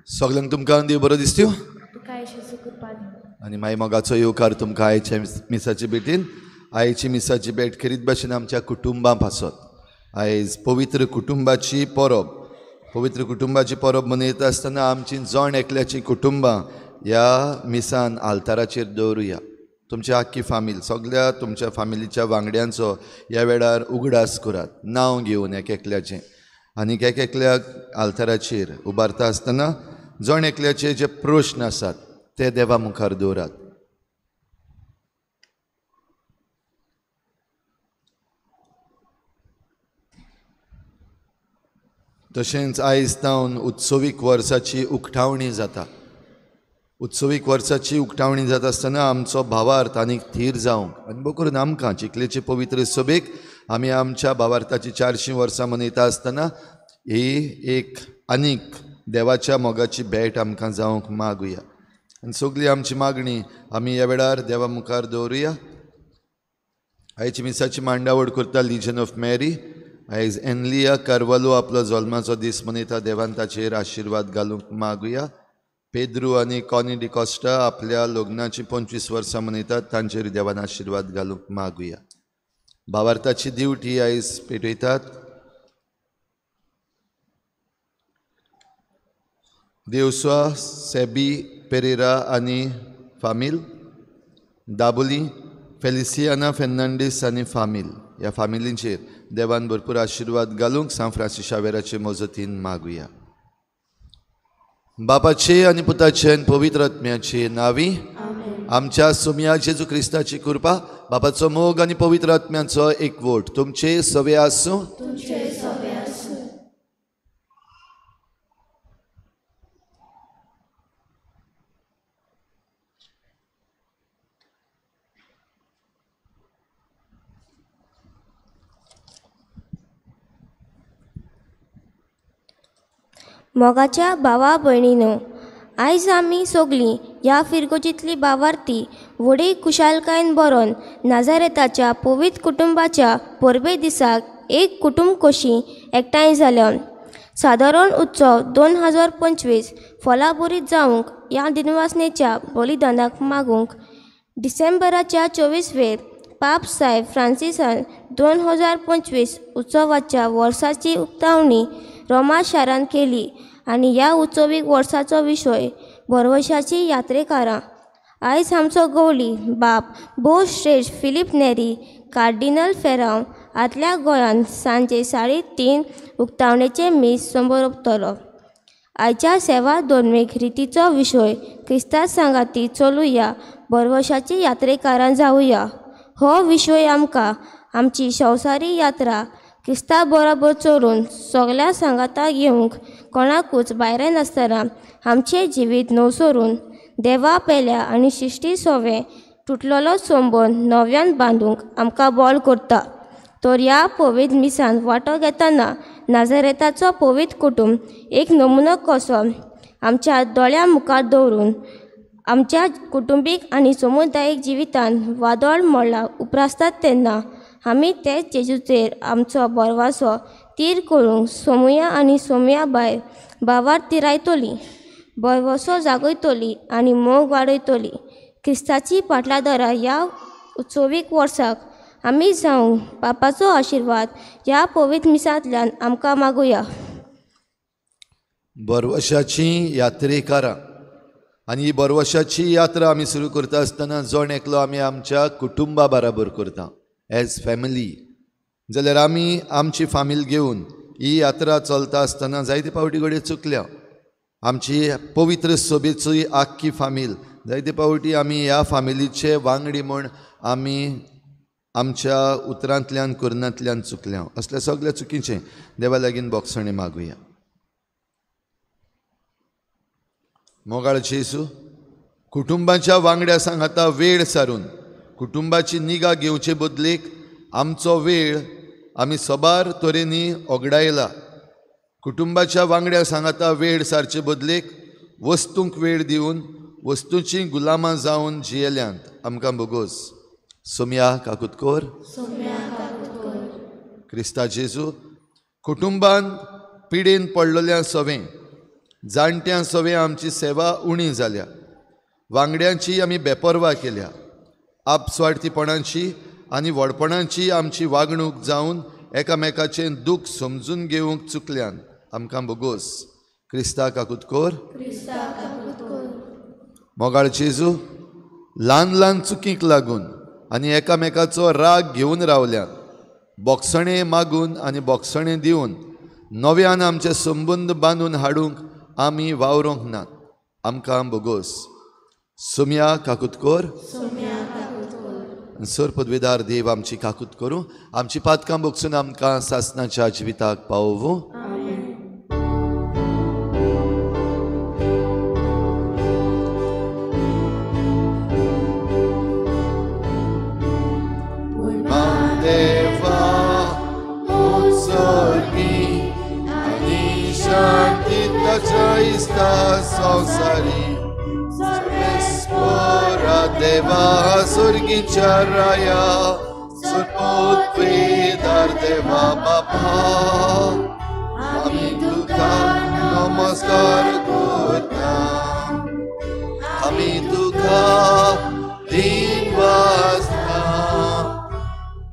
सगळ्यांक तुमकां देव बरो दिसत्यो आनी मागीर मोगाचो येवकार तुमकां आयच्या मिसाचे भेटीन. आयची मिसाची भेट खेरीत भाशेन आमच्या कुटुंबां पासत आयज पवित्र कुटुंबाची परब, पवित्र कुटुंबाची परब मनयता आसतना आमची जण एकल्याची कुटुंबां ह्या मिसान आल्ताराचेर दवरुया. तुमची आख्खी फामील, सगळ्या तुमच्या फामिलीच्या वांगड्यांचो ह्या वेळार उगडास करात, नांव घेवन एक एकल्याचें आनी एक एकल्याक आल्ताराचेर उबारता आसतना जण एकल्याचे जे प्रश्न आसात ते देवा मुखार दवरात. तशेंच आयज तावन उत्सवीक वर्साची उक्तावणी जाता. उत्सवीक वर्साची उक्तावणी जाता आसतना आमचो भावार्थ आनीक थीर जावंक आनी बरो करून आमकां चिखलेचे पवित्र सभेक आमी आमच्या भावार्थाची 400 वर्सां मनयता आसतना ही एक आनीक देवाच्या मोगाची भेट आमकां जावंक मागुया आनी सगळी आमची मागणी आमी ह्या वेळार देवा मुखार दवरुया. आयची मिसाची मांडावळ करता लिजन ऑफ मॅरी. आयज एनलिया कार्वालो आपलो जल्माचो दीस मनयता, देवान ताचेर आशिर्वाद घालूंक मागुया. पेद्रू आनी कॉनी डिकॉस्टा आपल्या लग्नाची 25 वर्सां मनयतात, तांचेर देवान आशिर्वाद घालूंक मागुया. भावार्थाची दिवटी आयज पेटयतात. देवस्वा सेबी पेरेरा आनी फामील, दाबोली फेलिसियाना फेर्नांडीस आनी फामील ह्या फामिलींचेर देवान भरपूर आशिर्वाद घालूंक सांत फ्रांसीस शावेराचे मजतीन मागुया. बापाचे आनी पुताचे आनी पवित्र आत्म्याचे नांवी आमच्या सोमया जेजू क्रिस्ताची कृपा, बापाचो मोग आनी पवित्र आत्म्याचो एकवट तुमचे सवे आसूं. मोगाच्या भावा भयणीनो, आयज आमी सगळीं ह्या फिरगोजींतली भावार्थी व्हडी खुशालकायेन बरोवन नाजारेताच्या पवित्र कुटुंबाच्या परबे दिसाक एक कुटुंब कशी एकठांय जाल्या. सादारण उत्सव 2025 फलाबरीत जावंक ह्या दिनवासनेच्या बलिदानाक मागूंक डिसेंबराच्या 24वेर पाप साहेब फ्रांसिसान 2025 उत्सवाच्या वर्साची उक्तावणी रोमा शारान केली आनी ह्या उत्सवीक वर्साचो विशय भरवशाची यात्रेकारां. आयज आमचो गवळी बाप भोव श्रेश्ठ फिलीप नेरी कार्डिनल फेरांव आदल्या गोंयांत सांजे 3:30 उक्तावणेचें मीस समरोपतलो. आयच्या सेवा धर्मीक रितीचो विशय क्रिस्ता सांगाती चलुया भरवशाची यात्रेकारां जावया. हो विशय आमकां आमची संवसारी यात्रा क्रिस्ता बरोबर चलून सगळ्या सांगाता घेवंक कोणाकूच भायर नासतना आमचें जिवीत नवसरून देवा पेल्या आनी शिश्टी सोवें तुटलेलो संबंद नव्यान बांदूंक आमकां बळ करता. तर ह्या पवित्र मिसान वांटो घेतना नाझारेताचो पवित्र कुटुंब एक नमुनो कसो आमच्या दोळ्या मुखार दवरून आमच्या कुटुंबीक आनी समुदायीक जिवितान वादळ मोडलां उप्रासतात तेन्ना आमी तेच जेजूचेर आमचो भरवासो तीर करूंक सोमुया आनी सोमया भायर भावार तिरायतली, भरवसो जागयतली आनी मोग वाडयतली. क्रिस्ताची पाटलादारां ह्या उत्सवीक वर्साक आमी जावंक पापाचो आशिर्वाद ह्या पवित्र मिसांतल्यान आमकां मागुया. बरवशाची यात्रेकारां आनी ही बरवशाची यात्रा आमी सुरू करता आसतना जण एकलो आमी आमच्या कुटुंबा बराबर करता एज फॅमिली. जाल्यार आमी आमची फामील घेवन ही यात्रा चलता आसतना जायते फावटी घडये चुकल्या. आमची पवित्र सभेची आख्खी फामील जायते फावटी आमी ह्या फामिलीचे वांगडी म्हूण आमी आमच्या उतरांतल्यान करणांतल्यान चुकल्या. असल्या सगळ्या चुकीचें देवा लागीं बोगसणें मागुया. मोगाळ जेजू, कुटुंबाच्या वांगड्या सांगाता वेळ सारून कुटुंबाची निगा घेवचे बदलेक आमचो वेळ आमी सबार तरेनी ओगडायला. कुटुंबाच्या वांगड्या सांगाता वेळ सारचे बदलेक वस्तूंक वेळ दिवन वस्तूंची गुलामां जावन जियेल्यांत आमकां बोगोस. सोम्या काकुतकोर. क्रिस्ता जेजू, कुटुंबान पिडेन पडलेल्या सवें जाणट्यां सवें आमची सेवा उणी जाल्या. वांगड्यांची आमी बेपर्वा केल्या. आपस्वार्थीपणाची आनी व्हडपणाची आमची वागणूक जावन एकामेकाचें दूख समजून घेवंक चुकल्यान आमकां बोगोस. क्रिस्ता काकुतकोर. मोगाळ जेजू, ल्हान ल्हान चुकींक लागून आनी एकामेकाचो राग घेवन रावल्यान बोगसणें मागून आनी बोगसणें दिवन नव्यान आमचे संबंद बांदून हाडूंक आमी वावरूंक नात. आमकां बोगोस. सोम्या काकुतकोर. सर पदवेदार देव आमची काकूत करूं, आमची पातकां बोगसून आमकां सासनाच्या जिविताक पावोवं. संसारी सर्वेस्पोरा देवा सुर्गीच्या राया सुरपोतवेदार देवा बापा आमी तुका नमस्कार करता, आमी तुका दिन वाजता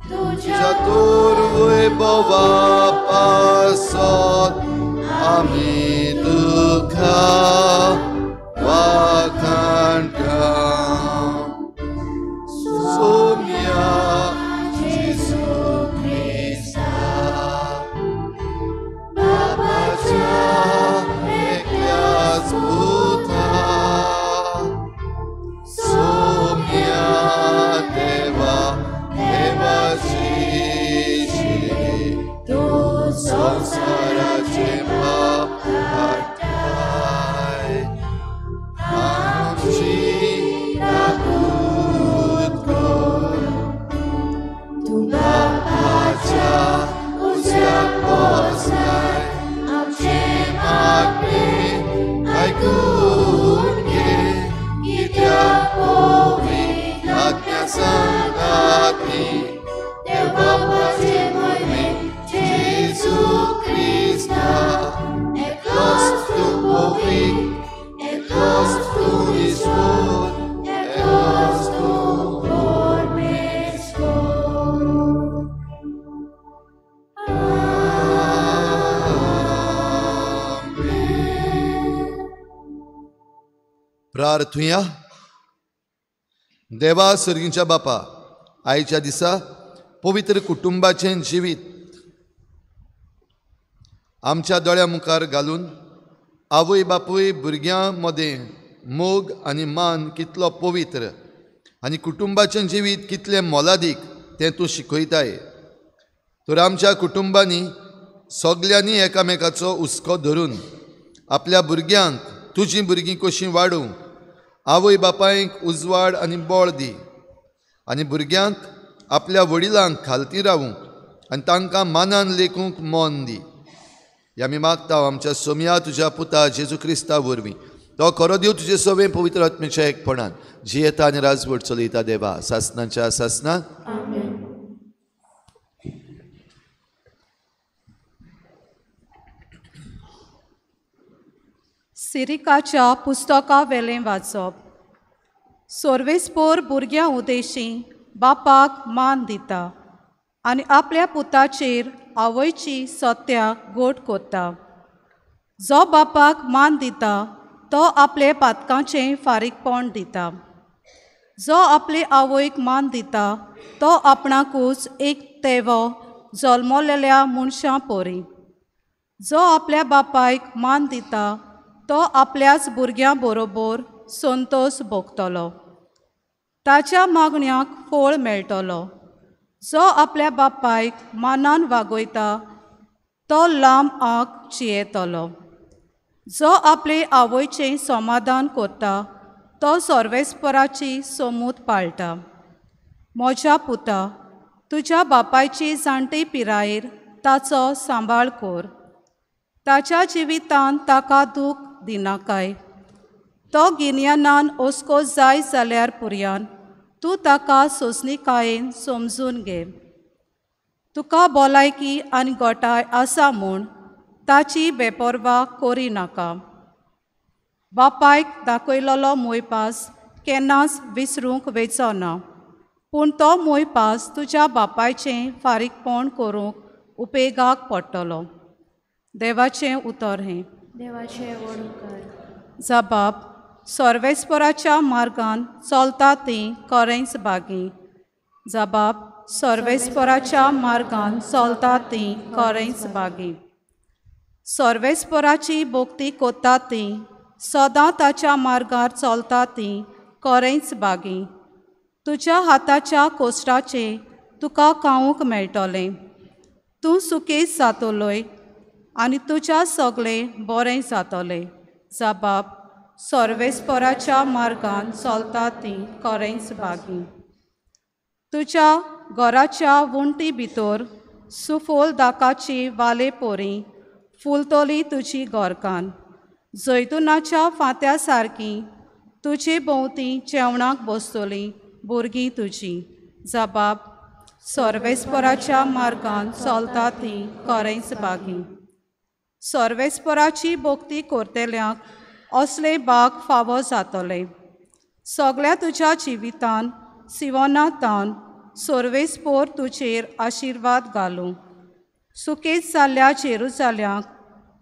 तुज्या तोरवय बोवा पासत आमी तुका वाखाणटा. सोम्या जेजू क्रिस्ता बाबाच्या एकल्याच पुता, सोम्या देवा देवाशी तूं संवसाराचें पाप हाडटाय, आमची काकूत कर. तूं बापाच्या उजव्याक बसलाय, आमचें मागणें आयकून घे, कित्याक पवित्र आत्म्या सांगाती देव बापाचे मोहिमेन जेजू क्रिस्ता एकलोच तूं पवित्र, एकलोच तूं ईश्वर, एकलोच तूं परमेश्वर. आमेन. प्रार्थुया. देवा सर्गीच्या बापा, आयच्या दिसा पवित्र कुटुंबाचें जिवीत आमच्या दोळ्या मुखार घालून आवय बापूय भुरग्यां मदें मोग आनी मान कितलो पवित्र आनी कुटुंबाचें जिवीत कितलें मोलादीक तें तूं शिकयताय. तर आमच्या कुटुंबांनी सगल्यांनी एकामेकाचो हुस्को धरून आपल्या भुरग्यांक तुजीं भुरगीं कशीं वाडोवंक आवय बापायक उजवाड आनी बळ दी आनी भुरग्यांक आपल्या वडिलांक खालती रावूंक आनी तांकां मानान लेखूंक मन दी. ह्या आमी मागता आमच्या सोमया तुज्या पुता जेजू क्रिस्ता वरवीं, तो खरो देव तुजे सवें पवित्र आत्म्याच्या एकपणान जियेता आनी राजवट चलयता देवा सासनाच्या सासना. सिरिकाच्या पुस्तका वेलें वाचप. सोर्वेस्पोर भुरग्यां उदेशी बापाक मान दिता आनी आपल्या पुताचेर आवयची सत्या गोट कोत्ता. जो बापाक मान दिता तो आपले पातकांचें फारीकपण दिता. जो आपले आवयक मान दिता तो आपणाकूच एक तेवो जल्मलेल्या मनशां पोरी. जो आपल्या बापायक मान दिता तो आपल्याच भुरग्यां बरोबर संतोष भोगतलो, ताच्या मागण्याक फळ मेळटलो. जो आपल्या बापायक मानान वागयता तो लांब आंक चियेतलो. जो आपले आवयचें समाधान करता तो सर्वेस्पराची सोमूत पाळटा. म्हज्या पुता, तुज्या बापायची जाणटी पिरायेर ताचो सांबाळ कर, ताच्या जिवितांत ताका दूख दिनाकाय. तो गिन्यानान ओस्को जाय जाल्यार पुरयान तूं ताका सोंसणीकायेन समजून घे. तुका भलायकी आनी गोठाय आसा म्हूण ताची बेपर्वा करिनाका. बापायक दाखयलेलो मोयपास केन्नाच विसरूंक वेचो ना, पूण तो मोयपास तुज्या बापायचें फारीकपण करूंक उपेगाक पडटलो. देवाचें उतर हें. देवाचें व्हड उपकार. जबाब सर्वेस्पराच्या मार्गान चलता ती खरेंच बागी. जबाब सर्वेस्पराच्या मार्गान चलता ती खरेंच बागी. सर्वेस्पराची भक्ती कोत्ता ती सदां ताच्या मार्गार चलता ती खरेंच बागी. तुज्या हाताच्या कोश्टाचें तुका खावंक मेळटलें, तूं सुकेच जातलोय आनी तुज्या सगळें बरें जातलें. जबाब सर्वेस्पराच्या मार्गान चलता ती खरेंच बागी. तुज्या घराच्या वण्टी भितर सुफोल दाकाची वाले पोरी फुलतली तुजी घरकान्न. जैतुनाच्या फांत्या सारकी तुजे भोंवती जेवणाक बसतली भुरगीं तुजी. जबाब सर्वेस्पराच्या मार्गान चलता ती खरेंच बागी. सर्वेस्पराची भक्ती करतल्यांक असले बाग फावो जातले. सगळ्या तुज्या जिवितान सिवोनातान सर्वेस्पोर तुजेर आशिर्वाद घालूं. सुकेच जाल्ल्या जेरुजाल्यांक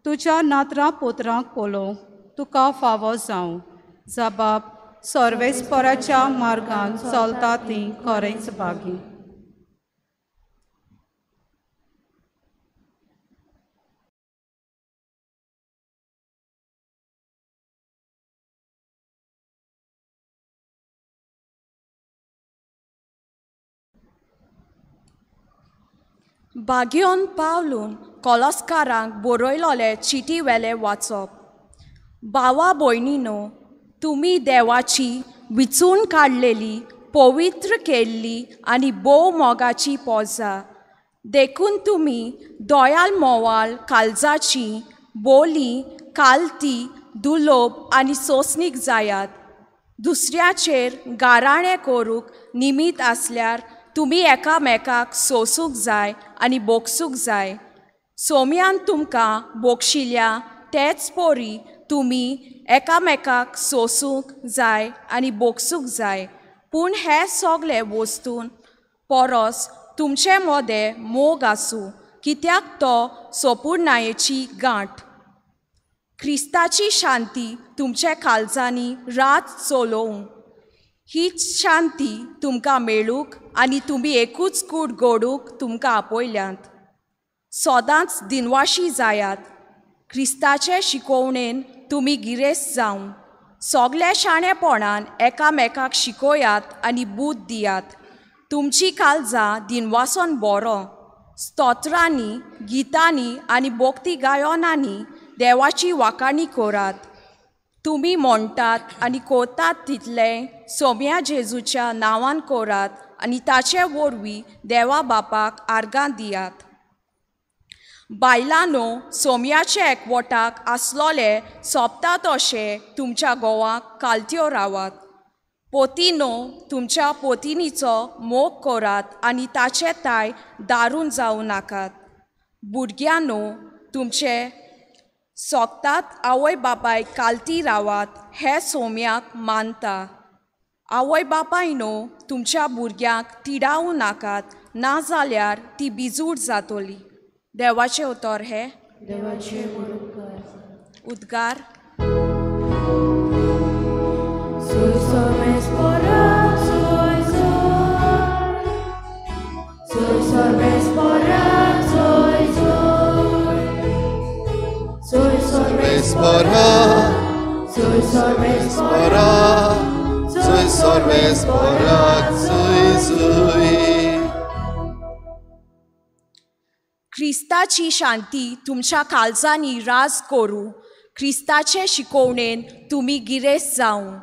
तुज्या नातरां पोत्रांक पळोवंक तुका फावो जावं. जबाब सर्वेस्पराच्या मार्गान चलता ती खरेंच बागी. बागेवन पावलून कोलस्कारांक बरयलोले चिटी वेले वाचप. भावा भयणीनो, तुमी देवाची विचून काडलेली पवित्र केल्ली आनी भोव मोगाची पोजा, देखून तुमी दोयाल मोवाल काळजाची बोली कालती दुलोब आनी सोंसणीक जायात. दुसऱ्याचेर गाराणें करूंक निमीत आसल्यार तुमी एकामेकाक सोंसूंक जाय आनी बोगसूंक जाय. सोम्यान तुमकां बोगशिल्या तेच पोरी तुमी एकामेकाक सोंसूंक जाय आनी बोगसूंक जाय. पूण हे सगळे वस्तून परस तुमचे मदें मोग आसूं, कित्याक तो सोपुर्णायेची गांठ. क्रिस्ताची शांती तुमच्या काळजांनी रात चलोवं. हीच शांती तुमकां मेळूंक आनी तुमी एकूच कूड घडूंक तुमकां आपयल्यांत. सदांच दिनवाशी जायात. क्रिस्ताचे शिकोवणेन तुमी गिरेस्त जावं. सगल्या शाणेपणान एकामेकाक शिकोयात आनी बूद दियात. तुमची काळजां दिनवासन बरो स्तोत्रांनी, गितांनी आनी भक्ती गायनांनी देवाची वाखाणी करात. तुमी म्हणटात आनी कोतात तितलें सोम्या जेजूच्या नांवान करात आनी ताचे वरवीं देवा बापाक आर्गां दियात. बायलांनो, सोम्याचे एकवटाक आसलोले सोंपता तशें तुमच्या घोवाक कालत्यो रावात. पोतीनो, तुमच्या पोतिनीचो मोग करात आनी ताचे ताय दारून जावं नाकात. भुरग्यांनो, तुमचे सोगतात आवय बापाय कालती रावात हे सोम्याक मानता. आवय बापायनो, तुमच्या भुरग्यांक तिडावूं नाकात, नाजाल्यार ती बिजूट जातली. देवाचें उतर हें. देवाचें उपकार. उद्गार. क्रिस्ताची शांती तुमच्या काळजांनी राज करूं. क्रिस्ताचे शिकोवणेन तुमी गिरेस्त जावं.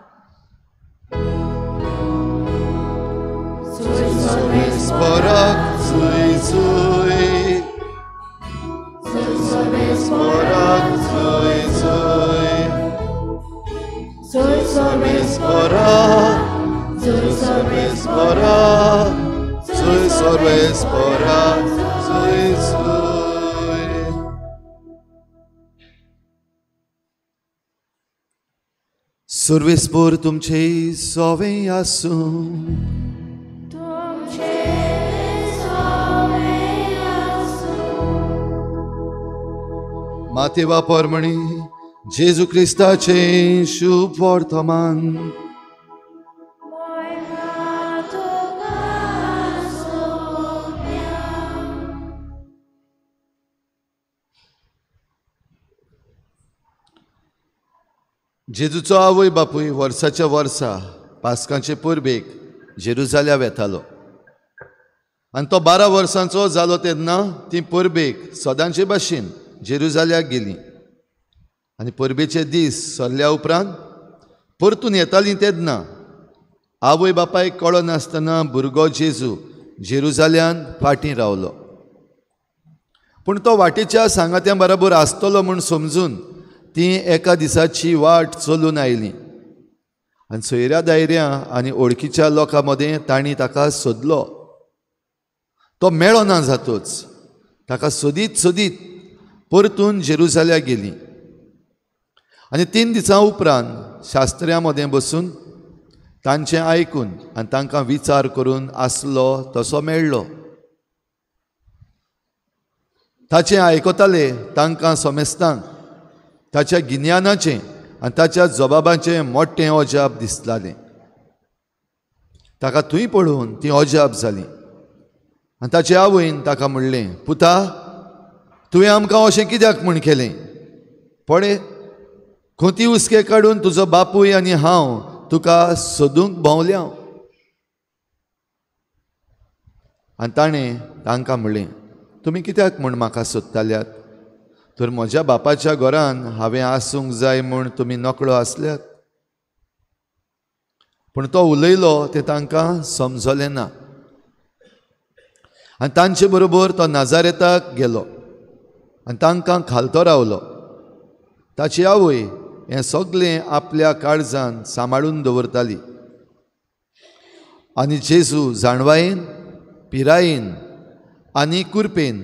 सुर्वेस्पोर तुमचे सोवे आसूं. माते वापर म्हणी जेजू क्रिस्ताचे शुभ वर्तमान. जेजूचो आवय बापूय वर्साच्या वर्सा पास्कांचे परबेक जेरुजाल्या वेतालो आनी तो 12 वर्सांचो जालो तेन्ना ती परबेक सदांचे भाशेन जेरुजाल्याक गेली आनी परबेचे दीस सरल्या उपरांत परतून येतालीं तेन्ना आवय बापायक कळनासतना भुरगो जेजू जेरुजाल्यान फाटीं रावलो. पूण तो वाटेच्या सांगात्यां बरोबर आसतलो म्हूण समजून ती एका दिसाची वाट चलून आयली आनी सोयऱ्या दायऱ्या आनी ओळखीच्या लोकां मदें तांणी ताका सोदलो. तो मेळो ना जातोच ताका सोदीत सोदीत परतून जेरुजाल्या गेली आनी 3 दिसां उपरांत शास्त्र्यां मदें बसून तांचें आयकून आनी तांकां विचार करून आसलो तसो मेळ्ळो. ताचें आयकताले तांकां समेस्तांक ताच्या गिन्यानाचें आनी ताच्या जबाबाचें मोठें अजाप दिसतालें. ताका थंय पळोवन ती अजाप जाली आनी ताचे आवयन ताका म्हणलें, पुता, तुवें आमकां अशें कित्याक म्हूण केलें? पळय, खोती हुस्के काडून तुजो बापूय आनी हांव तुका सोदूंक भोंवल्या. आनी ताणें तांकां म्हणलें, तुमी कित्याक म्हूण म्हाका सोदताल्यात? तर म्हज्या बापाच्या घरान हांवें आसूंक जाय म्हूण तुमी नकळो आसल्यात. पूण तो उलयलो तें तांकां समजलें ना आनी तांचे बरोबर तो नाजारेताक गेलो आनी तांकां खालतो रावलो. ताची आवय हें सगळें आपल्या काळजान सांबाळून दवरताली आनी जेजू जाणवायेन, पिरायेन आनी कुरपेन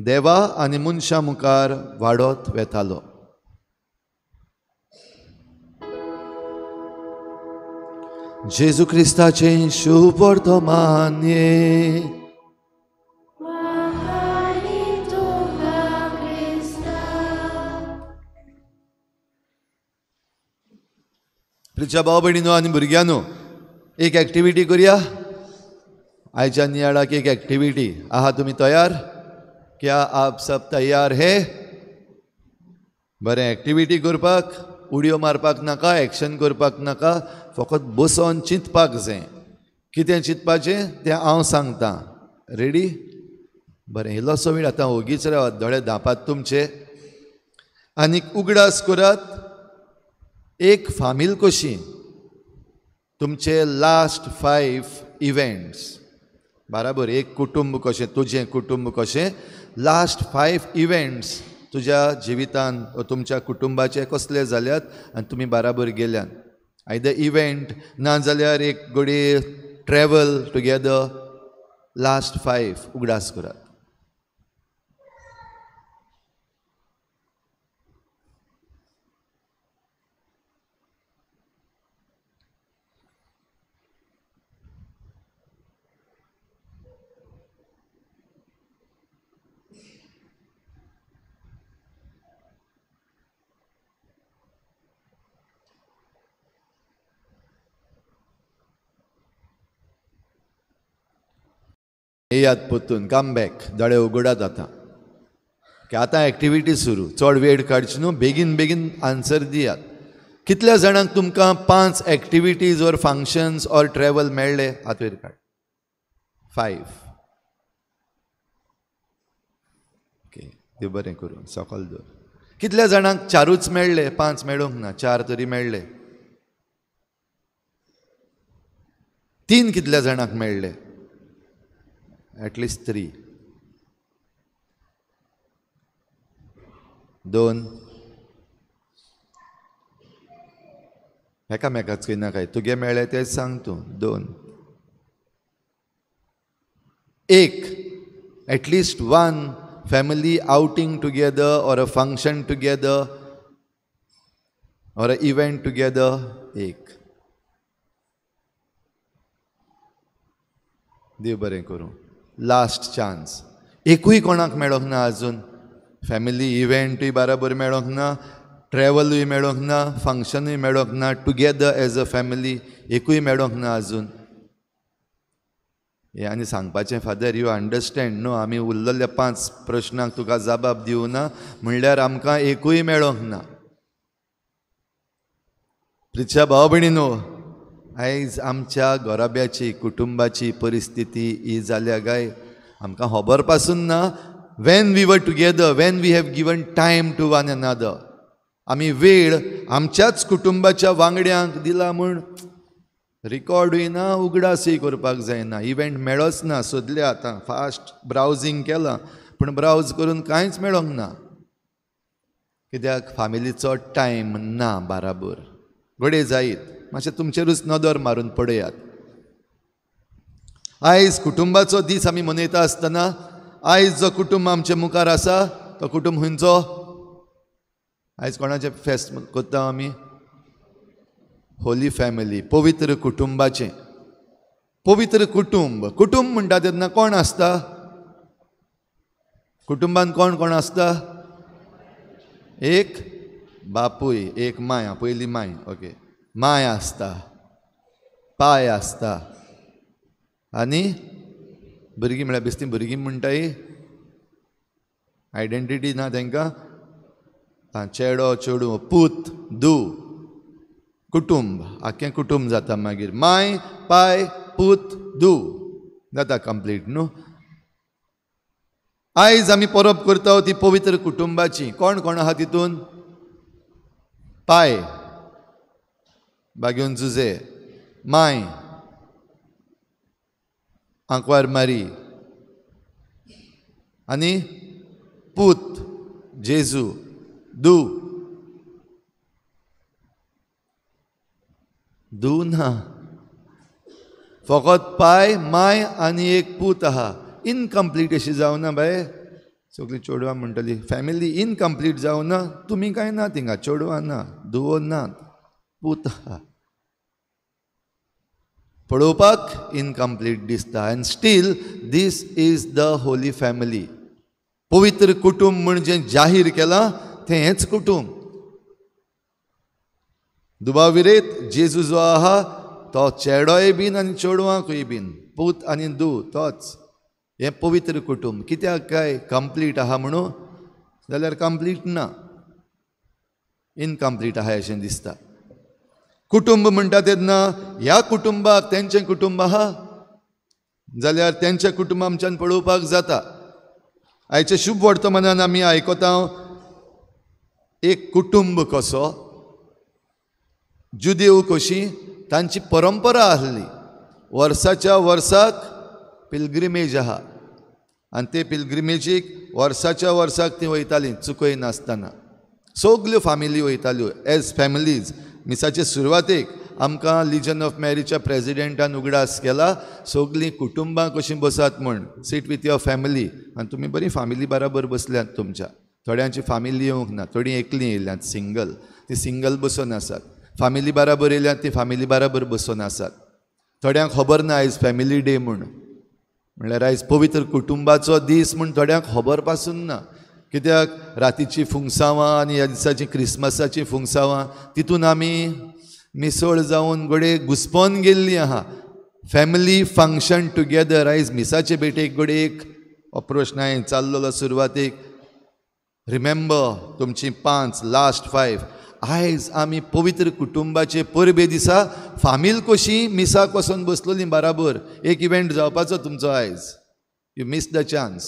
देवा आनी मनशां मुखार वाडत वेतालो. जेजू क्रिस्ताचें शुभ वर्तमान. प्रिच्या भाव भयणीनो आनी भुरग्यांनो, एक एक्टिविटी करुया. आयच्या नियाळाक एक एक्टिविटी आहा. तुमी तयार? क्या आप सब तयार हे? बरें, एक्टिविटी करपाक उडयो मारपाक नाका, एक्शन करपाक नाका, फकत बसोन चिंतपाक जाय. कितें चिंतपाचें तें हांव सांगतां. रेडी? बरें, इल्लोसो वेळ आतां ओगीच रावात, दोळे धांपात तुमचे आनीक उगडास करात एक फामील कशी तुमचे लास्ट 5 इव्हेंट्स. बराबर एक कुटुंब कशें, तुजें कुटुंब कशें, लास्ट 5 इव्हेंट्स तुज्या जिवितान तुमच्या कुटुंबाचे कसले जाल्यात आनी तुमी बराबर गेल्यात. आयदर इव्हेंट ना जाल्यार एक घडये ट्रॅवल टुगेदर. लास्ट 5 उगडास करात. येयात परतून, कम बॅक, दोळे उगडात आतां. आतां एक्टिविटी सुरू, चड वेळ काडची न्हू, बेगीन बेगीन आन्सर दियात. कितल्या जाणांक तुमकां 5 activities or functions or travel मेळ्ळे? हात वयर काड. 5. ओके, देव बरें करूं, सकल दवर. कितल्या जाणांक 4ूच मेळ्ळे? 5 मेळूंक ना, 4 तरी मेळ्ळे. 3 कितल्या जाणांक मेळ्ळे? At least 3. 2. एकामेकाच खंय ना काय तुगे मेळ्ळे तेच सांग तूं. 2. 1. At least 1 family outing together or a function together or a event together. 1. देव बरें करूं. Last chance. एकूय कोणाक मेळोंक ना अजून. फॅमिली इव्हेंटूय बराबर मेळोंक ना, ट्रॅवलूय मेळोंक ना, फंक्शनूय मेळोंक ना, टुगेदर एज अ फॅमिली एकूय मेळोंक ना अजून. हें आनी सांगपाचें, फादर you understand न्हू, आमी उरलेल्या 5 प्रश्नांक तुका जबाब दिवना म्हणल्यार आमकां एकूय मेळोंक ना. प्रिच्या भाव भयणीनो, आयज आमच्या घराब्याची कुटुंबाची परिस्थिती ही जाल्या काय आमकां खबर पासून ना. When we were together, when we have given time to one another, आमी वेळ आमच्याच कुटुंबाच्या वांगड्यांक दिला म्हूण रिकॉर्डूय ना, उगडासूय करपाक जायना. इव्हेंट मेळोच ना, सोदले आतां फास्ट ब्रावजींग केलां पूण ब्रावज करून कांयच मेळोंक ना. कित्याक फामिलीचो टायम ना बराबर. घडये जायत, मातशें तुमचेरूच नदर मारून पळयात. आयज कुटुंबाचो दीस आमी मनयता आसतना आयज जो कुटुंब आमचे मुखार आसा तो कुटुंब खंयचो? आयज कोणाचें फेस्त करता आमी? होली फॅमिली, पवित्र कुटुंबाचें. पवित्र कुटुंब. कुटुंब म्हणटा तेन्ना कोण आसता? कुटुंबान कोण कोण आसता? एक बापूय, एक माय, पयली माय, ओके, my आसता, पाय आसता, आनी भुरगीं म्हळ्यार बेस्ती भुरगीं म्हणटाय, आयडेंटिटी ना तांकां. चेडो चेडूं, पूत धूव, कुटुंब, आख्खें कुटुंब जाता मागीर. माय, पाय, पूत, धूव जाता कंप्लीट न्हू. आयज आमी परब करता ती पवित्र कुटुंबाची. कोण कोण आहा तितून? पाय बागेवन जुजे, my आंकवार मारी, आनी पूत जेजू, धूव. धूव ना, फकत पाय, my आनी एक पूत आहा. इनकम्प्लीट अशी जावना बाय. सगळीं चेडवां म्हणटली फॅमिली इनकम्प्लीट जावना. तुमी कांय ना थिंगा, चेडवां ना, धुवो ना, पूत आहा. पळोवपाक इनकम्प्लीट दिसता. And still this is the holy family. पवित्र कुटुंब म्हूण जें जाहीर केलां तें हेंच कुटुंब. दुबाविरेत जेजू जो आहा तो चेडोय बीन आनी चेडवांकूय बीन, पूत आनी धूव तोच. हें पवित्र कुटुंब कित्याक काय कंप्लीट आहा म्हणून जाल्यार कंप्लीट ना, इनकम्प्लीट आहा अशें दिसता. कुटुंब म्हणटा तेन्ना ह्या कुटुंबाक तेंचें कुटुंब आहा जाल्यार तेंचें कुटुंब आमच्यान पळोवपाक जाता. आयचे शुभ वर्तमानान आमी आयकता एक कुटुंब कसो, जुदेव कशी तांची परंपरा आसली. वर्साच्या वर्साक पिलग्रिमेज आहा आनी ते पिलग्रिमेजीक वर्साच्या वर्साक ती वयताली चुकय नासतना. सगल्यो फामिली वयताल्यो एज फॅमिलीज. मिसाचे सुरवातेक आमकां लिजन ऑफ मॅरीच्या प्रेजिडेंटान उगडास केला सगलीं कुटुंबां कशीं बसात म्हूण, सीट विथ your family. आनी तुमी बरी फामिली बराबर बसल्यात तुमच्या. थोड्यांची फामिली येवंक ना, थोडीं एकलीं येयल्यात सिंगल, ती सिंगल बसून आसात. फामिली बराबर येयल्यात ती फामिली बराबर बसून आसात. थोड्यांक खबर ना आयज फॅमिली डे म्हूण, म्हणल्यार आयज पवित्र कुटुंबाचो दीस म्हूण थोड्यांक खबर पासून ना. कित्याक रातीची फुंगसावां आनी ह्या दिसाची क्रिसमसाची फुंगसावां तितून आमी मिसळ जावन घडये घुस्पोन गेल्ली आहा. फॅमिली फंक्शन टुगेदर आयज मिसाचे भेटेक घडये एक हो प्रश्न हांवें चाललेलो सुरवातेक. रिमेंबर तुमची 5 लास्ट 5. आयज आमी पवित्र कुटुंबाचे परबे दिसा फामील कशी मिसाक वचोन बसलोली बराबर. एक इव्हेंट जावपाचो तुमचो आयज, you miss the chance.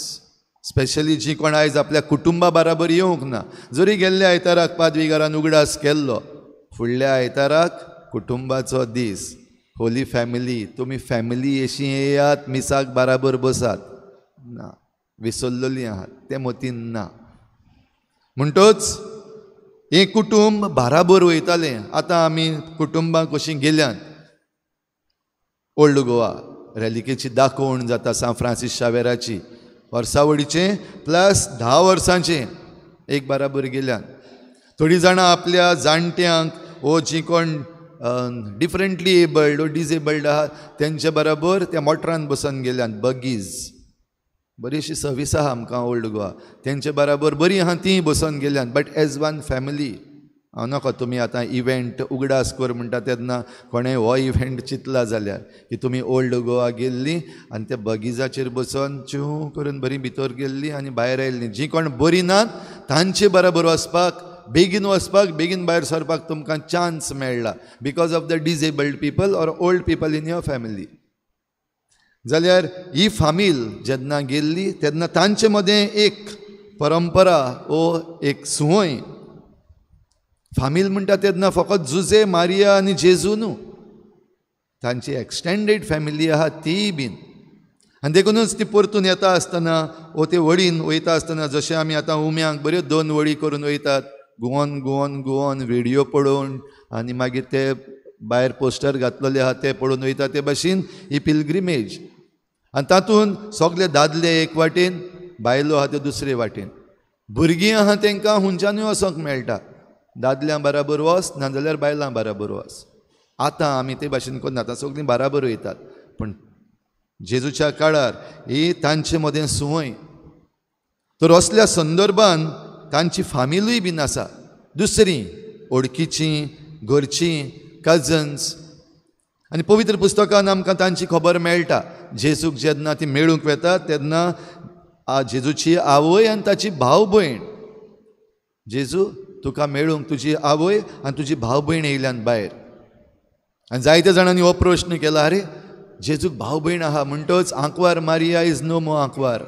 Specially जी कोण आयज आपल्या कुटुंबा बराबर येवंक ना, जरी गेल्ल्या आयताराक पादविगारान उगडास केल्लो, फुडल्या आयताराक कुटुंबाचो दीस, होली फॅमिली. तुमी फॅमिली अशी येयात मिसाक बराबर बसात ना, विसरलेली आहात तें मतीन ना. म्हणटच हें कुटुंब बाराबर वयतालें. आतां आमी कुटुंबां कशीं गेल्यात ओल्ड गोवा रेलिकेची दाखोवण जाता सांत फ्रांसीस शावेराची, वर्सावळीचें प्लस 10 वर्सांचें एक बाराबर गेल्यात. थोडीं जाणां आपल्या जाणट्यांक वो जीं कोण डिफरंटली एबल्ड वो डिजेबल्ड आहा तेंचे बराबर त्या मोटरान बसून गेल्यात. बगीज बरी अशी सर्वीस आहा आमकां ओल्ड गोवा, तेंचे बराबर बरी आहा तीं बसून गेल्यात. बट एज वन फॅमिली हांव नाका तुमी आतां इव्हेंट उगडास कर म्हणटा तेन्ना कोणें हो इव्हेंट चिंतला जाल्यार की तुमी ओल्ड गोवा गेल्ली आनी त्या बगिजाचेर बसून चिव करून बरी भितर गेल्ली आनी भायर आयिल्ली. जीं कोण बरी नात तांचे बराबर वचपाक, बेगीन वचपाक, बेगीन भायर सरपाक तुमकां चान्स मेळ्ळा because of the disabled people or old people in your family. जाल्यार ही फामील जेन्ना गेल्ली तेन्ना तांचे मदें एक परंपरा ओ एक संवय. फामील म्हणटा तेन्ना फकत जुजे, मारिया आनी जेजू न्हू, तांची एक्सटेंडेड फॅमिली आहा तीय बीन. आनी देखूनच ती परतून येता आसतना वो ते वडीन वयता आसतना, जशें आमी आतां उम्यांक बऱ्यो 2 वळी करून वयतात, गुवोन गुवोन गुवोन व्हिडियो पळोवन आनी मागीर ते भायर पोस्टर घातलेले आहा ते पळोवन वयता, ते भाशेन ही पिलग्रिमेज. आनी तातूंत सगले दादले एक वाटेन, बायलो आहा त्यो दुसरे वाटेन, भुरगीं आहा तांकां हुंच्यानूय वचोंक मेळटा, दादल्यां बराबर वच नाजाल्यार बायलां बराबर वच. आतां आमी ते भाशेन करना, आतां सगळीं बराबर वयतात. पूण जेजूच्या काळार ही तांचे मदें संवय. तर असल्या संदर्भान तांची फामिलूय बीन आसा, दुसरी ओळखीचीं, घरचीं, कजन्स. आनी पवित्र पुस्तकान आमकां तांची खबर मेळटा. जेजूक जेन्ना ती मेळूंक वेता तेन्ना जेजूची आवय आनी ताची भाव भयण, जेजू तुका मेळूंक तुजी आवय आनी तुजी भाव भयण येयल्यान भायर. आनी जायत्या जाणांनी हो प्रश्न केला, आरे जेजूक भाव भयण आहा म्हणटच आंकवार मारिया is no मो आंकवार,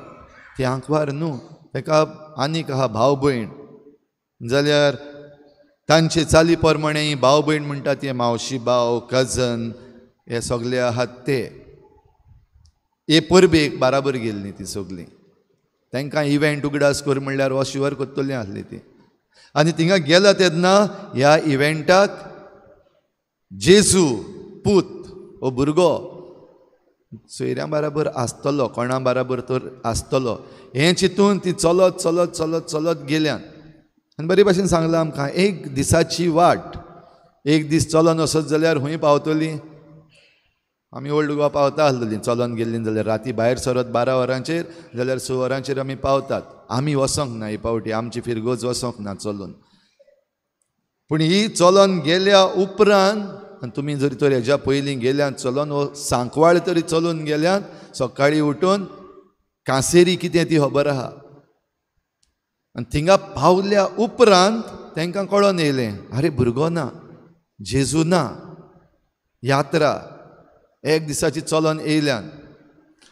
ती आंकवार न्हू, ताका आनीक आहा भाव भयण. जाल्यार तांचे चाली प्रमाणे भाव भयण म्हणटा ते मावशी भाव, कजन, हे सगळे आहात ते हे परबेक बाराबर गेल्ली ती सगळीं. तांकां इव्हेंट उगडास कर म्हणल्यार हो शुवर करतली आसली ती. आनी थिंगा गेला तेन्ना ह्या इव्हेंटाक जेजू पूत हो भुरगो सोयऱ्यां बराबर आसतलो, कोणा बराबर तर आसतलो हें चिंतून ती चलत चलत चलत चलत गेल्यान. आनी बरे भाशेन सांगलां आमकां, एक दिसाची वाट, एक दीस चलोन वचत जाल्यार खूंय पावतली. आमी ओल्ड गोवा पावता आसलेली चलोन गेल्ली जाल्यार, राती भायर सरत 12 वरांचेर जाल्यार 6 वरांचेर आमी पावतात. आमी वचोंक ना ही पावटी, आमची फिरगोज वचोंक ना चलून. पूण ही चलोन गेल्या उपरांत, आनी तुमी जरी तर हेज्या पयलीं गेल्यात चलोन, वो सांकवाळ तरी चलून गेल्यात, सकाळीं उठून कांसेरी कितें ती खबर आहा. आनी थिंगा पावल्या उपरांत तांकां कळोन येयलें, आरे भुरगो ना, जेजू ना, यात्रा एक दिसाची चलोन येयल्यान.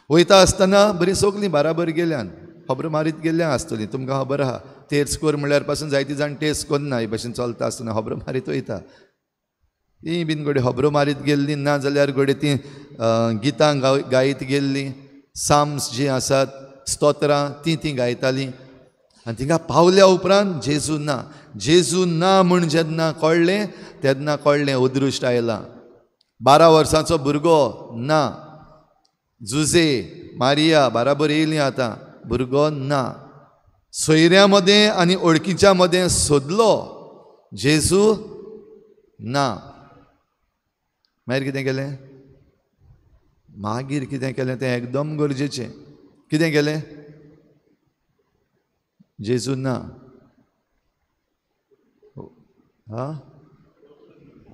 वयता आसतना बरीं सगळीं बाराबर गेल्यान, खबरो मारीत गेल्ल्यान आसतली, तुमकां खबर आहा. तेर्स कोर म्हणल्यार पासून जायती जाण टेस्ट करना, हे भाशेन चलता आसतना खबरो मारीत वयता. ती बीन घडये खबरो मारीत गेल्ली ना जाल्यार घडये ती गितां गायत गेल्ली. साम्स जीं आसात, स्तोत्रां तीं तीं गायतालीं. आनी थिंगा पावल्या उपरांत जेजू ना, जेजू ना म्हूण जेन्ना कळ्ळें तेन्ना कळ्ळें अदृश्ट आयलां. 12 वर्सांचो भुरगो ना, जुजे मारिया बराबर येयलीं, आतां भुरगो ना. सोयऱ्यां मदें आनी ओळखीच्या मदें सोदलो, जेजू ना. मागीर कितें केलें? मागीर कितें केलें तें एकदम गरजेचें. कितें केलें? जेजू ना,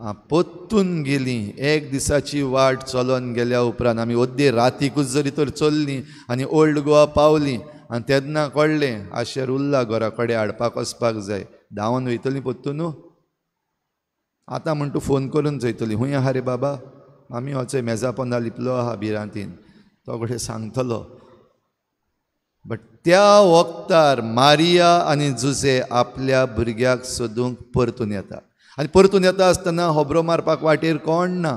आं परतून गेलीं. एक दिसाची वाट चलोन गेल्या उपरांत आमी अद्दे रातीकूच जरी तर चल्लीं आनी ओल्ड गोवा पावलीं आनी तेन्ना कळ्ळें आशेर उरला घरा कडेन हाडपाक वचपाक जाय. धांवन वयतलीं परतून न्हू. आतां म्हण तूं फोन करून चोयतली, खूंय आहा रे बाबा, आमी वचय मेजा पोंदा लिपलो आहा भिरांतीन, तो कडेन सांगतलो. बट त्या वक्तार मारिया आनी जुजे आपल्या भुरग्याक सोदूंक परतून येता. आनी परतून येता आसतना होबरो मारपाक वाटेर कोण ना.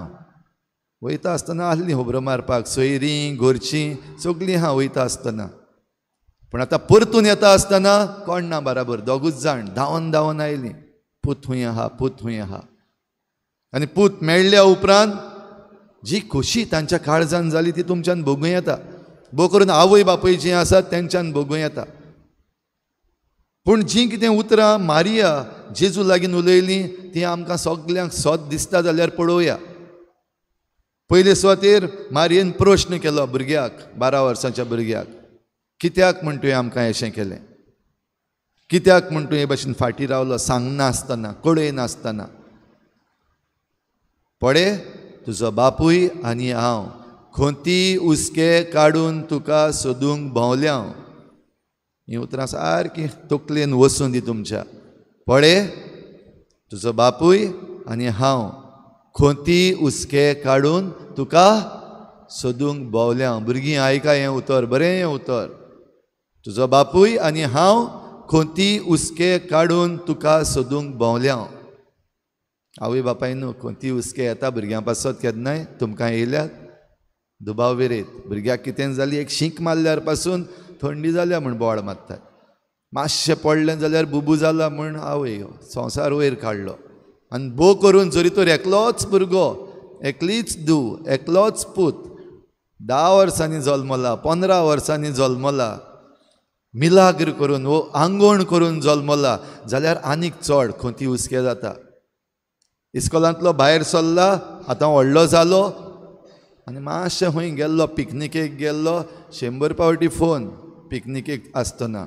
वयता आसतना आहलीं होबरो मारपाक, सोयरीं घरचीं सगळीं आहा वयता आसतना. पूण आतां परतून येता आसतना कोण ना बराबर, दोगूच जाण धांवन धांवन आयलीं, पूत खूंय आहा, पूत खूंय आहा. आनी पूत मेळ्ळ्या उपरांत जी खोशी तांच्या काळजान जाली ती तुमच्यान भोगूं येता. भोव करून आवय बापूय जीं आसात तेंच्यान भोगूं येता. पूण जीं कितें उतरां मारिया जेजू लागीं उलयलीं तीं आमकां सगल्यांक सत दिसता जाल्यार पळोवया. पयले सुवातेर मारियेन प्रश्न केलो भुरग्याक, 12 वर्सांच्या भुरग्याक, कित्याक म्हण तुवें आमकां अशें केलें, कित्याक म्हण तूं हे भाशेन फाटीं रावलो सांगनासतना, कळयनासतना. पळे तुजो बापूय आनी हांव खोंती हुस्के काडून तुका सोदूंक भोंवल्या. हीं उतरां सारकीं तकलेन वसून दी तुमच्या. पळे तुजो बापूय आनी हांव खोंती हुस्के काडून तुका सोदूंक भोंवल्या. भुरगीं आयका हें उतर, बरें हें उतर. तुजो बापूय आनी हांव खोंती हुस्के काडून तुका सोदूंक भोंवल्या. आवय बापाय न्हू, खोंती हुस्के येता भुरग्यां पासत केन्नाय तुमकां येयल्यात दुबाव विरेत. भुरग्याक कितें जाली एक शींक मारल्यार पासून थंडी जाल्या म्हूण बोवाळ मारतात, मातशें पडलें जाल्यार बुबू जाला म्हूण आवय संवसार वयर काडलो. आनी भोव करून जरी तर एकलोच भुरगो, एकलीच धूव, एकलोच पूत, 10 वर्सांनी जल्मला, 15 वर्सांनी जल्मला, मिलाग्र करून वो आंगवण करून जल्मला जाल्यार आनीक चड खोंती हुस्के जाता. इस्कोलांतलो भायर सरला, आतां व्हडलो जालो आनी मातशें खंय गेल्लो, पिकनिकेक गेल्लो, 100 पावटी फोन पिकनिकेक आसतना,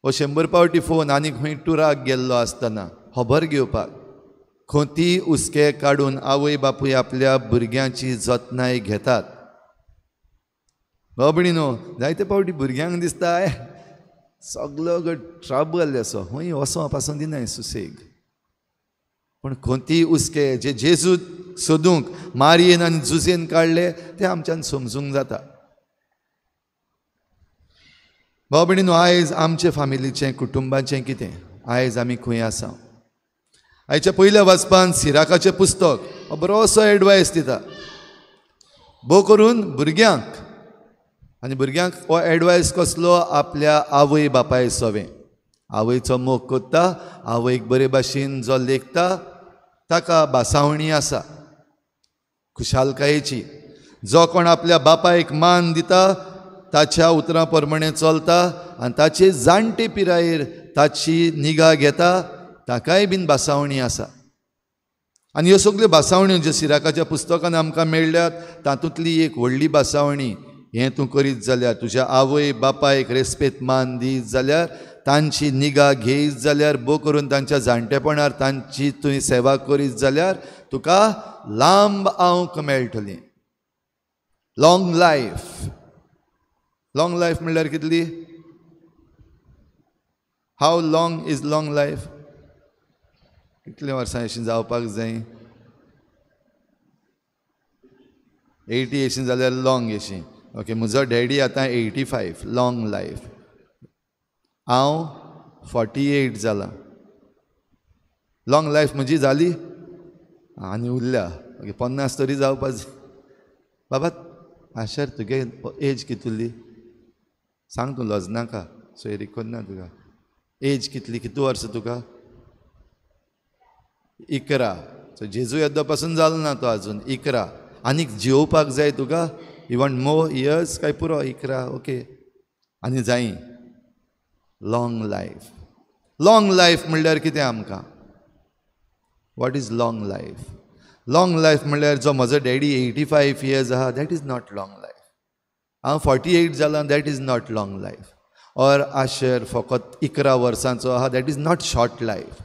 वो 100 पावटी फोन आनी खंय टुराक गेल्लो आसतना खबर घेवपाक. खोंती हुस्के काडून आवय बापूय आपल्या भुरग्यांची जतनाय घेतात. बाबणी न्हू, जायते पावटी भुरग्यांक दिसता सगलो ट्रबल असो, खंय वचों पासून दिनाय सुसेग. पूण खोंती हुस्के जे जेजू सोदूंक मारियेन आनी जुजेन काडले ते आमच्यान समजूंक जाता. भाव भयणीनो, आयज आमचे फामिलीचें, कुटुंबाचें कितें, आयज आमी खंय आसा? आयच्या पयल्या वाचपान सिराकाचें पुस्तक बरोसो एडवायस दिता, भोव करून भुरग्यांक. आनी भुरग्यांक हो एडवायस कसलो? आपल्या आवय बापाय सवें. आवयचो मोग करता, आवयक बरे भाशेन जो लेखता ताका बासावणी आसा, खुशालकायेची. जो कोण आपल्या बापायक मान दिता ताच्या उतरां प्रमाणे चलता आनी ताचे जाणटे पिरायेर ताची निगा घेता ताकाय बीन बासावणी आसा. आनी ह्यो सगल्यो बासावण्यो ज्यो सिराकाच्या पुस्तकान आमकां मेळ्ळ्यात तातूंतली एक व्हडली बासावणी, हें तूं करीत जाल्यार, तुज्या आवय बापायक रेस्पेत मान दीत जाल्यार, तांची निगा घेयत जाल्यार, भोव करून तांच्या जाणटेपणार तांची तुवें सेवा करीत जाल्यार तुका लांब आंवक मेळटली. Long life. Long life म्हणल्यार कितली? How long is long life? कितलीं वर्सां अशीं जावपाक जाय? 80 अशीं जाल्यार लॉंग अशीं. ओके, म्हजो डॅडी आतां 85, लॉंग लायफ. हांव 48 जाला. लॉंग लायफ म्हजी जाली आनी उरल्या. ओके, 50 तरी जावपा जाय. बाबा, आशर तुगे एज कितली सांग, तूं लजनाका, सोयरी कोन्ना तुका. एज कितली, कितू वर्सां तुका? 11. सो जेजू येद्दो पासून जालो ना तो आजून. 11. आनीक जियोवपाक जाय तुका? You want more years? काय पुरो 11? ओके, आनी जायी. Long life. Long life म्हणल्यार कितें आमकां? What is long life? Long life म्हणल्यार जो म्हजो डॅडी 85 इयर्स आहा, that is not long life. हांव 48 जालां, that is not long life. Or Asher फकत 11 वर्सांचो आहा, that is not short life.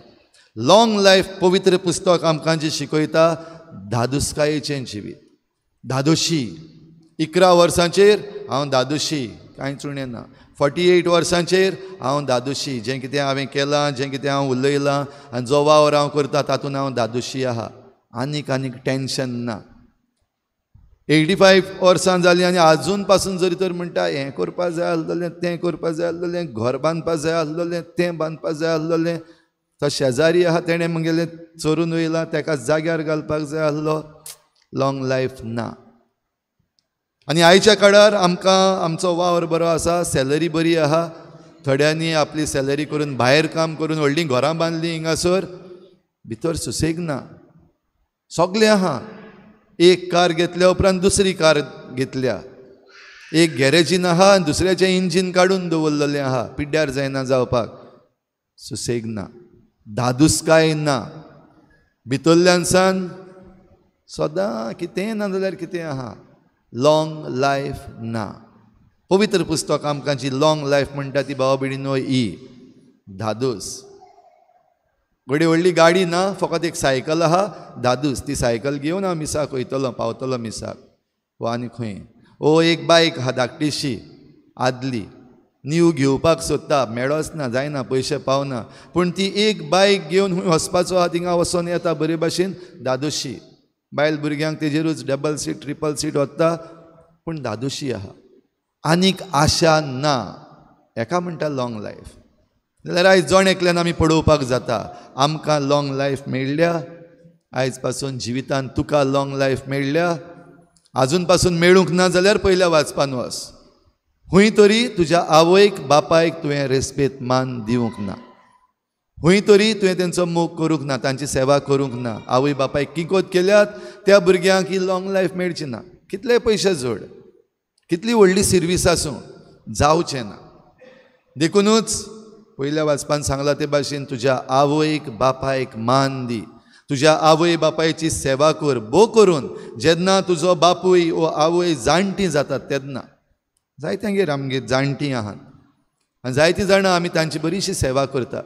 Long life पवित्र पुस्तक आमकां जी शिकयता धादोसकायेचें जिवीत, धादोशी. 11 वर्सांचेर हांव धादोशी, कांयच उणें ना. 48 वर्सांचेर हांव धादोशी, जें कितें हांवें केलां, जें कितें हांव उलयलां आनी जो वावर हांव करता तातूंत हांव धादोशी आहा. आनीक आनीक टेंशन ना. 85 वर्सां जालीं आनी आजून पासून जरी तर म्हणटा हें करपा जाय आसलेलें, तें करपा जाय आसलेलें, घर बांदपा जाय आसलेलें, तें बांदपा जाय आसलेलें, तो शेजारी आहा तेणें म्हगेलें चोरून वयलां, तेका जाग्यार घालपाक जाय आसलो. लॉंग लायफ ना. आनी आयच्या काळार आमकां आमचो वावर बरो आसा, सॅलरी बरी आहा. थोड्यांनी आपली सॅलरी करून भायर काम करून व्हडलीं घरां बांदलीं हिंगासर, भितर सुसेग ना. सगलें आहा. एक कार घेतल्या उपरांत दुसरी कार घेतल्या, एक गॅरेजीन आहा आनी दुसऱ्याचें इंजीन काडून दवरलेलें आहा, पिड्ड्यार जायना जावपाक. सुसेग ना, धादोसकाय ना. भितरल्यान सान सदां कितेंय ना जाल्यार कितें आहा. लॉंग लायफ ना. पवित्र पुस्तक आमकां जी लॉंग लायफ म्हणटा ती भावा भयणीनो ही धादोस. घडये व्हडली गाडी ना, फकत एक सायकल आहा, धादोस. ती सायकल घेवन हांव मिसाक वयतलो, पावतलो मिसाक वा आनी खंय. ओ एक बायक आहा धाकटीशी आदली, न्यू घेवपाक सोदता, मेळोच ना, जायना, पयशे पावना, पूण ती एक बायक घेवन खंय वचपाचो आहा थिंगा वचोन येता बरे भाशेन, धादोशी. बायल भुरग्यांक तेजेरूच डबल सीट ट्रिपल सीट वता, पूण धादोशी आहा. आनीक आशा ना. हेका म्हणटा लॉंग लायफ. जाल्यार आयज जण एकल्यान आमी पळोवपाक जाता, आमकां लॉंग लायफ मेळ्ळ्या? आयज पासून जिवितान तुका लॉंग लायफ मेळ्ळ्या? आजून पासून मेळूंक ना जाल्यार पयल्या वाचपान वच. खंय तरी तुज्या आवयक बापायक तुवें रेस्पेद मान दिवंक ना, खंय तरी तुवें तेंचो मोग करूंक ना, तांची सेवा करूंक ना. आवय बापायक किकोत केल्यात त्या भुरग्यांक ही लॉंग लायफ मेळची ना. कितले पयशे जोड, कितली व्हडली सिर्वीस आसूं, जावचें ना. देखुनूच पयल्या वाचपान सांगलां ते भाशेन तुज्या आवयक बापायक मान दी, तुज्या आवय बापायची सेवा कर. भो करून जेन्ना तुजो बापूय वो आवय जाणटीं जातात तेन्ना, जायत्यांगेर आमगेर जाणटीं आहात आनी जायतीं जाणां आमी तांची बरीशी सेवा करता,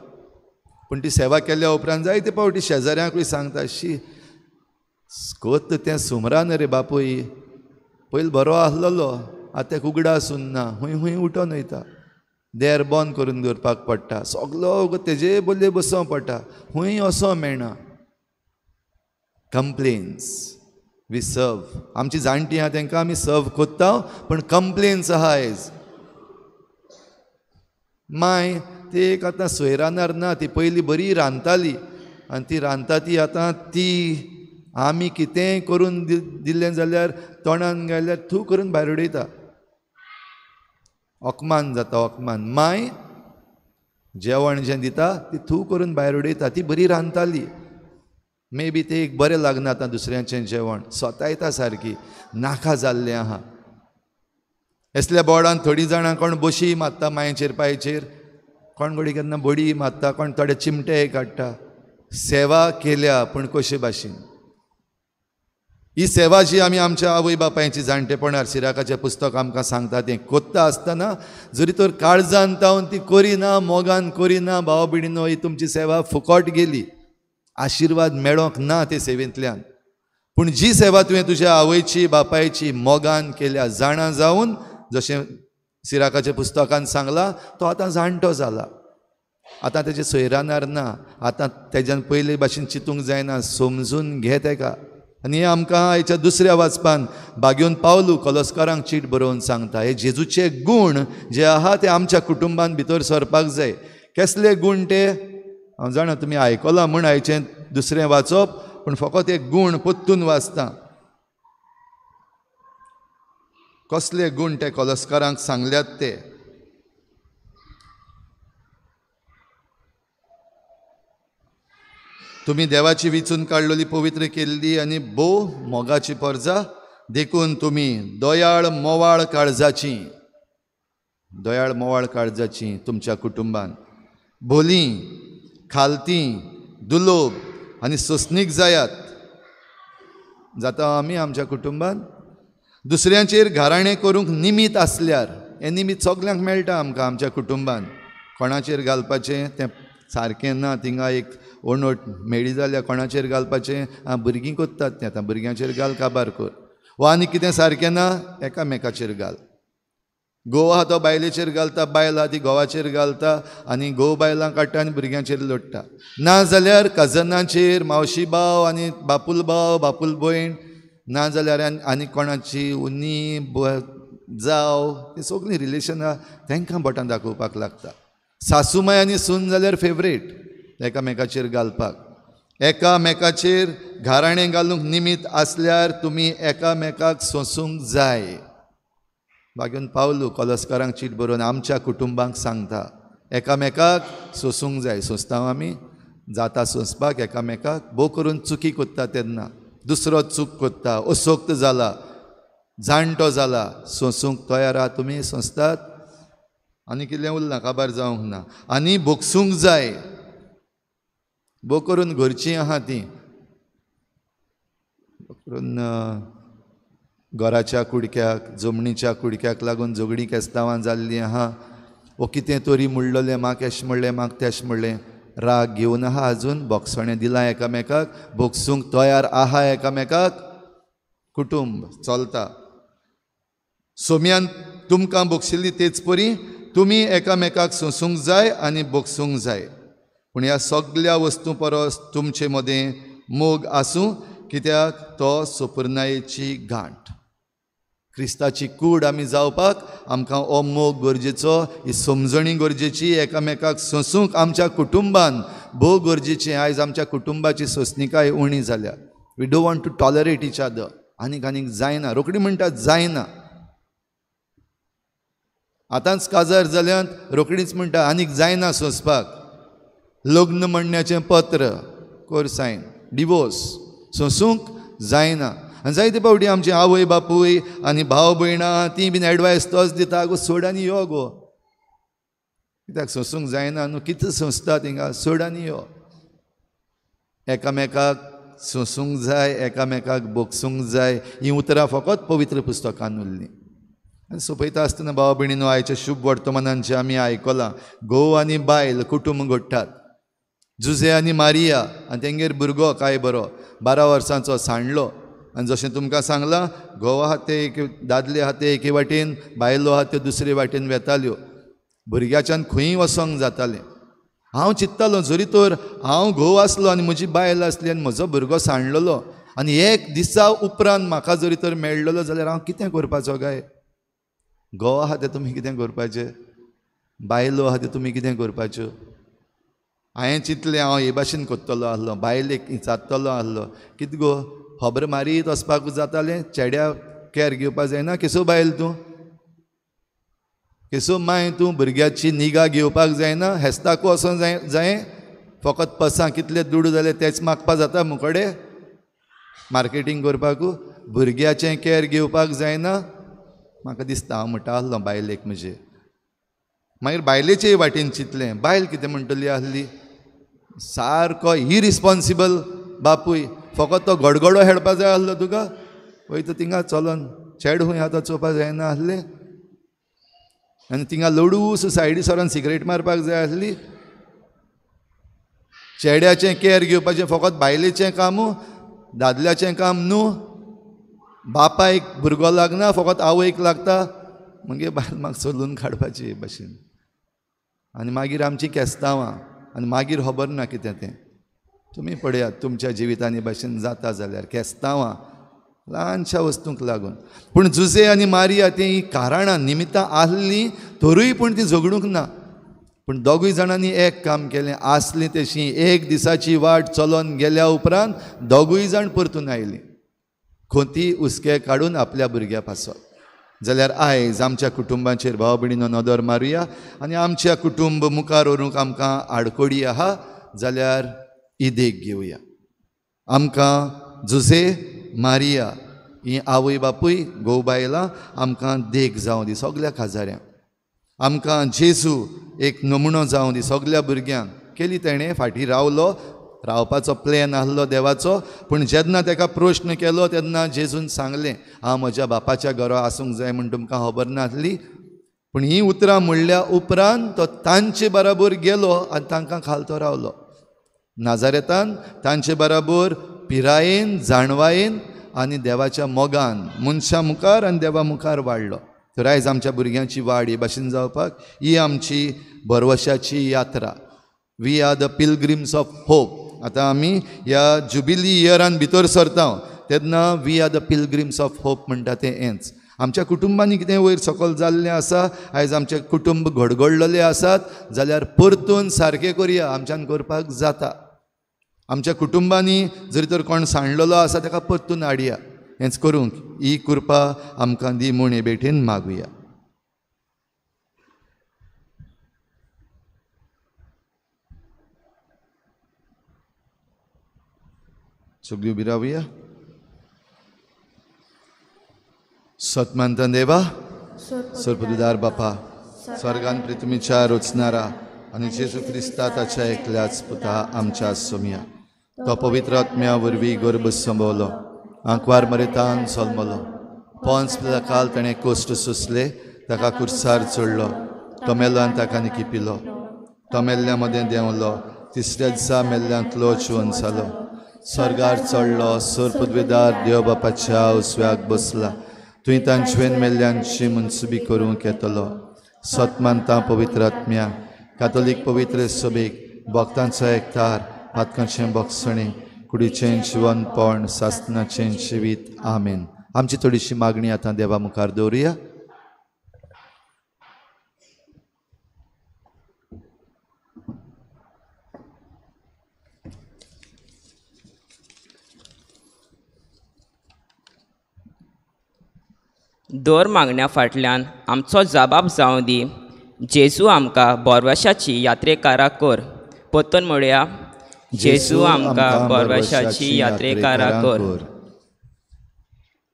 पूण ती सेवा केल्या उपरांत जायते फावटी शेजाऱ्यांकूय सांगता, शी कोत तें सुमरान रे बापूय, पयलीं बरो आसलेलो, आतां तेका उगडास उरना, हुंय हुंय उठोन वयता, देर बंद करून दवरपाक पडटा, सगलो तेजे बोल्ले बसोंक पडटा, हुंय वचोंक मेळना. कंप्लेन्स we सर्व. आमची जाणटीं आहा तेंकां आमी सर्व कोत्ता, पूण कंप्लेन्स आहा आयज. माय ती एक आतां सोयरानार ना, ती पयलीं बरी रांदताली आनी ती रांदता ती आतां ती आमी कितेंय करून दिल्लें जाल्यार तोंडान घाल्यार थू करून भायर उडयता. अकमान जाता, अकमान. माय जेवण जें दिता ती थू करून भायर उडयता. ती बरी रांदताली, मे बी ते एक बरें लागना आतां दुसऱ्यांचें जेवण, सोतायता सारकी, नाका जाल्लें आहा. असल्या बोर्डान थोडीं जाणां कोण बशी मारता मायचेर पांयचेर, कोण घडये केन्ना बडी मारता, कोण थोडे चिमटे काडटा. सेवा केल्या पूण कशे भाशेन. ही सेवा जी आमी आमच्या आवय बापायची जाणटेपणार सिराकाचें पुस्तक आमकां सांगता तें कोत्ता आसतना जरी तर काळजान तावन ती करिना, मोगान करिना, भाव भयणीनो, ही तुमची सेवा फुकट गेली, आशिर्वाद मेळोंक ना ते सेवेंतल्यान. पूण जी सेवा तुवें तुज्या आवयची बापायची मोगान केल्या, जाणा जावन, जशें सिराकाच्या पुस्तकान सांगलां, तो आतां जाणटो जाला, आतां तेजे सोयरानार ना, आतां तेज्यान पयले भाशेन चिंतूंक जायना, समजून घे तेका. आनी हें आमकां आयच्या दुसऱ्या वाचपान बागेवन पावलू कलस्कारांक चीट बरोवन सांगता, हे जेजूचे गूण जे आहा ते आमच्या कुटुंबान भितर सरपाक जाय. कसले गूण ते हांव जाणा तुमी आयकलां म्हूण आयचें दुसरें वाचप, पूण फकत एक गूण परतून वाचता. कसले गूण ते कोलस्कारांक सांगल्यात ते. तुमी देवाची विचून काडलेली, पवित्र केल्ली आनी भोव मोगाची परजा, देखून तुमी दयाळ मोवाळ काळजाची, दयाळ मोवाळ काळजाची तुमच्या कुटुंबान भोली, खालती, दुलोब आनी सोंसणीक जायात. जाता आमी आमच्या कुटुंबान दुसऱ्यांचेर घाराणें करूंक निमीत आसल्यार, हें निमीत सगल्यांक मेळटा आमकां आमच्या कुटुंबान. कोणाचेर घालपाचें तें सारकें ना, थिंगा एक ओणोट मेळ्ळी जाल्यार कोणाचेर घालपाचें, आं भुरगीं कोत्तात तें, आतां भुरग्यांचेर घाल काबार कर, वा आनी कितें सारकें ना एकामेकाचेर घाल. घोव आहा तो बायलेचेर घालता, बायल आहा ती घोवाचेर घालता, आनी घोव बायलां काडटा आनी भुरग्यांचेर लोडटा. ना जाल्यार कजनाचेर, मावशी भाव आनी बापूल भाव, बापूल भयण, ना जाल्यार आनी कोणाची उनी जाव, ती सगळीं रिलेशनां तांकां बोटां दाखोवपाक लागता. सासूमाय आनी सून जाल्यार फेवरेट एकामेकाचेर घालपाक. एकामेकाचेर घाराणें घालूंक निमीत आसल्यार तुमी एकामेकाक सोंसूंक जाय. बागेवन पावलू कोलस्कारांक चीट बरोवन आमच्या कुटुंबांक सांगता, एकामेकाक सोंसूंक जाय. सोंसता आमी, जाता सोंसपाक एकामेकाक. भोव करून चुकी कोत्ता तेन्ना दुसरो चूक कोत्ता, असोक्त जाला, जाणटो जाला, सोंसूंक तयार आहा तुमी, सोंसतात. आनी कितलें उरलां काबार जावंक ना. आनी भोगसूंक जाय. भोव करून घरचीं आहा तीं, करून घराच्या कुडक्याक, जमनीच्या कुडक्याक लागून झगडीं केस्तांवां जाल्लीं आहा. वो कितें तरी म्हणलेलें, म्हाका एश म्हणलें, म्हाका तेश म्हणलें, राग घेवन आहा आजून, बोगसणें दिलां एकामेकाक, भोगसूंक तयार आहा एकामेकाक. कुटुंब चलता. सोम्यान तुमकां भोगशिल्ली तेच परी तुमी एकामेकाक सोंसूंक जाय आनी भोगसूंक जाय. पूण ह्या सगल्या वस्तूं परस तुमचे मदें मोग आसूं, कित्याक तो सोपुर्नायेची गांठ. क्रिस्ताची कूड आमी जावपाक आमकां हो मोग गरजेचो, ही समजणी गरजेची, एकामेकाक सोंसूंक आमच्या कुटुंबान भोव गरजेचें. आयज आमच्या कुटुंबाची सोंसणीकाय उणी जाल्या. We don't want to tolerate each other. आनीक आनीक जायना, रोखडी म्हणटात जायना. आतांच काजार जाल्यात रोखडीच म्हणटा आनीक जायना सोंसपाक. लग्न म्हणण्याचें पत्र कर सायन, डिवोर्स, सोंसूंक जायना. आनी जायते फावटी आमची आवय बापूय आनी भाव भयणां ती बीन एडवायस तोच दिता, गो सोड आनी यो गो, कित्याक सोंसूंक जायना न्हू, कितें सोंसता थिंगा, सोड आनी यो. एकामेकाक सोंसूंक जाय, एकामेकाक भोगसूंक जाय. हीं उतरां फकत पवित्र पुस्तकान उरलीं. आनी सोंपयता आसतना भाव भयणीनो, आयच्या शुभ वर्तमानांचें आमी आयकलां. घोव आनी बायल कुटुंब घडटात. जुजे आनी मारिया आनी तेंगेर भुरगो काय बरो 12 वर्सांचो सांडलो. आनी जशें तुमकां सांगलां, घोव आहा ते एक, दादले आहा ते एके वाटेन, बायलो आहा त्यो दुसरे वाटेन वेताल्यो. भुरग्याच्यान खंय वचोंक जातालें. हांव चिंत्तालो, जरी तर हांव घोव आसलो आनी म्हजी बायल आसली आनी म्हजो भुरगो सांडलेलो आनी एक दिसा उपरांत म्हाका जरी तर मेळ्ळलो जाल्यार हांव कितें करपाचो काय? घोव आहा तें तुमी कितें करपाचें, बायलो आहा तें तुमी कितें करपाच्यो? हांवें चिंतलें हांव हे भाशेन करतलो आसलो, बायलेक विचारतलो आसलो, कितें गो खबर मारीत वचपाक जातालें, चेड्या कॅर घेवपाक जायना, केसो बायल तूं, केसो माय तूं, भुरग्याची निगा घेवपाक जायना, हेस्ताकू वचोंक जाय जाय, फकत पसां कितले दुडू जाले तेच मागपा जाता मुकडे मार्केटींग करपाकू, भुरग्याचें कॅर घेवपाक जायना. म्हाका दिसता हांव म्हणटा आसलो बायलेक म्हजे. मागीर बायलेचेय वाटेन चिंतलें, बायल कितें म्हणटली आसली, सारको इरिस्पॉन्सिबल बापूय, फकत तो गडगडो हेडपा जाय आसलो तुका, वयता थिंगा चलोन चेड खंय आतां चोवपा जायना आसलें, आनी थिंगा लडूस सायडी सरोन सिगरेट मारपाक जाय आसली. चेड्याचें कॅर घेवपाचें फकत बायलेचें काम, दादल्याचें काम न्हू. बापायक भुरगो लागना, फकत आवयक लागता. मागीर बायल म्हाका सोदून काडपाची हे भाशेन. आनी मागीर आमची केस्तांवां, आनी मागीर खबर ना कितें तें. तुमी पळयात तुमच्या जिवितांनी भाशेन जाता जाल्यार केस्तांवां ल्हानशा वस्तूंक लागून. पूण जुजे आनी मारिया तीं कारणां निमित्तां आसलीं तरूय पूण ती झगडूंक ना. पूण दोगूय जाणांनी एक काम केलें, आसलीं तशीं एक दिसाची वाट चलोन गेल्या उपरांत दोगूय जाण परतून आयलीं, खोंती हुस्के काडून आपल्या भुरग्या पासत. जाल्यार आयज आमच्या कुटुंबाचेर भाव भयणीनो नदर मारुया आनी आमच्या कुटुंब मुखार व्हरूंक आमकां आडकोडी आहा जाल्यार ही देख घेवया. आमकां जुजे मारिया ही आवय बापूय घोव बायलां आमकां देख जावं दी सगल्या काजाऱ्यांक. आमकां जेजू एक नमुनो जावं दी सगल्या भुरग्यांक. केली तेणें फाटीं रावलो, रावपाचो प्लॅन आहलो देवाचो, पूण जेन्ना तेका प्रश्न केलो तेन्ना जेजून सांगलें हांव म्हज्या बापाच्या घरा आसूंक जाय म्हूण तुमकां खबर नासली. पूण हीं उतरां म्हणल्या उपरांत तो तांचे बराबर गेलो आनी तांकां खालतो रावलो. नाजारेतान तांचे बराबर पिरायेन, जाणवायेन आनी देवाच्या मोगान मनशां मुखार आनी देवा मुखार वाडलो. तर आयज आमच्या भुरग्यांची वाड हे भाशेन जावपाक ही आमची भरवशाची यात्रा. We are the pilgrims of hope. आतां आमी ह्या जुबिली इयरान भितर सरता तेन्ना we are the pilgrims of hope म्हणटा तें हेंच. आमच्या कुटुंबांनी कितें वयर सकयल जाल्लें आसा, आयज आमचें कुटुंब घडघडलेलें आसात जाल्यार परतून सारकें करुया, आमच्यान करपाक जाता. आमच्या कुटुंबांनी जरी तर कोण सांडलेलो आसा ताका परतून हाडया. हेंच करूंक ही कृपा आमकां दी म्हूण हे भेटेन मागुया. सगळीं उबी रावया. सतमानता देवा, सर्पदुदार बापा, स्वर्गान पृथ्वीच्या रचणारा आनी जेजू क्रिस्ता ताच्या एकल्याच पुता आमच्या सोमया, तो पवित्र आत्म्या वरवीं गर्भ संभवलो, आंकवार मरेतान जल्मलो, पोंच काल ताणें कोश्ट सोंसले, ताका कुर्सार चडलो, तो मेलो आनी ताका निकिपिलो, तो मेल्ल्या मदें देंवलो, तिसऱ्या दिसा मेल्ल्यांतलो जिवन जालो, स्वर्गार चडलो, सर्पदुदार देव बापाच्या उजव्याक बसला, तुवें तांचेन मेल्ल्यांची मनसुबी करूंक येतलो. सतमानता पवित्र आत्म्या, कातोलीक पवित्र सभेक, भक्तांचो एकतार, पातकांचें भोगसणें, कुडीचें जिवनपण, सासनाचें जिवीत. आमेन. आमची थोडीशी मागणी आतां देवा मुखार दवरुया. दर मागण्या फाटल्यान आमचो जबाब जावं दी. जेजू आमकां बोरवाशाची यात्रेकारा कर. परतून म्हणया, जेजू आमकां बोरवाशाची यात्रेकारा कर.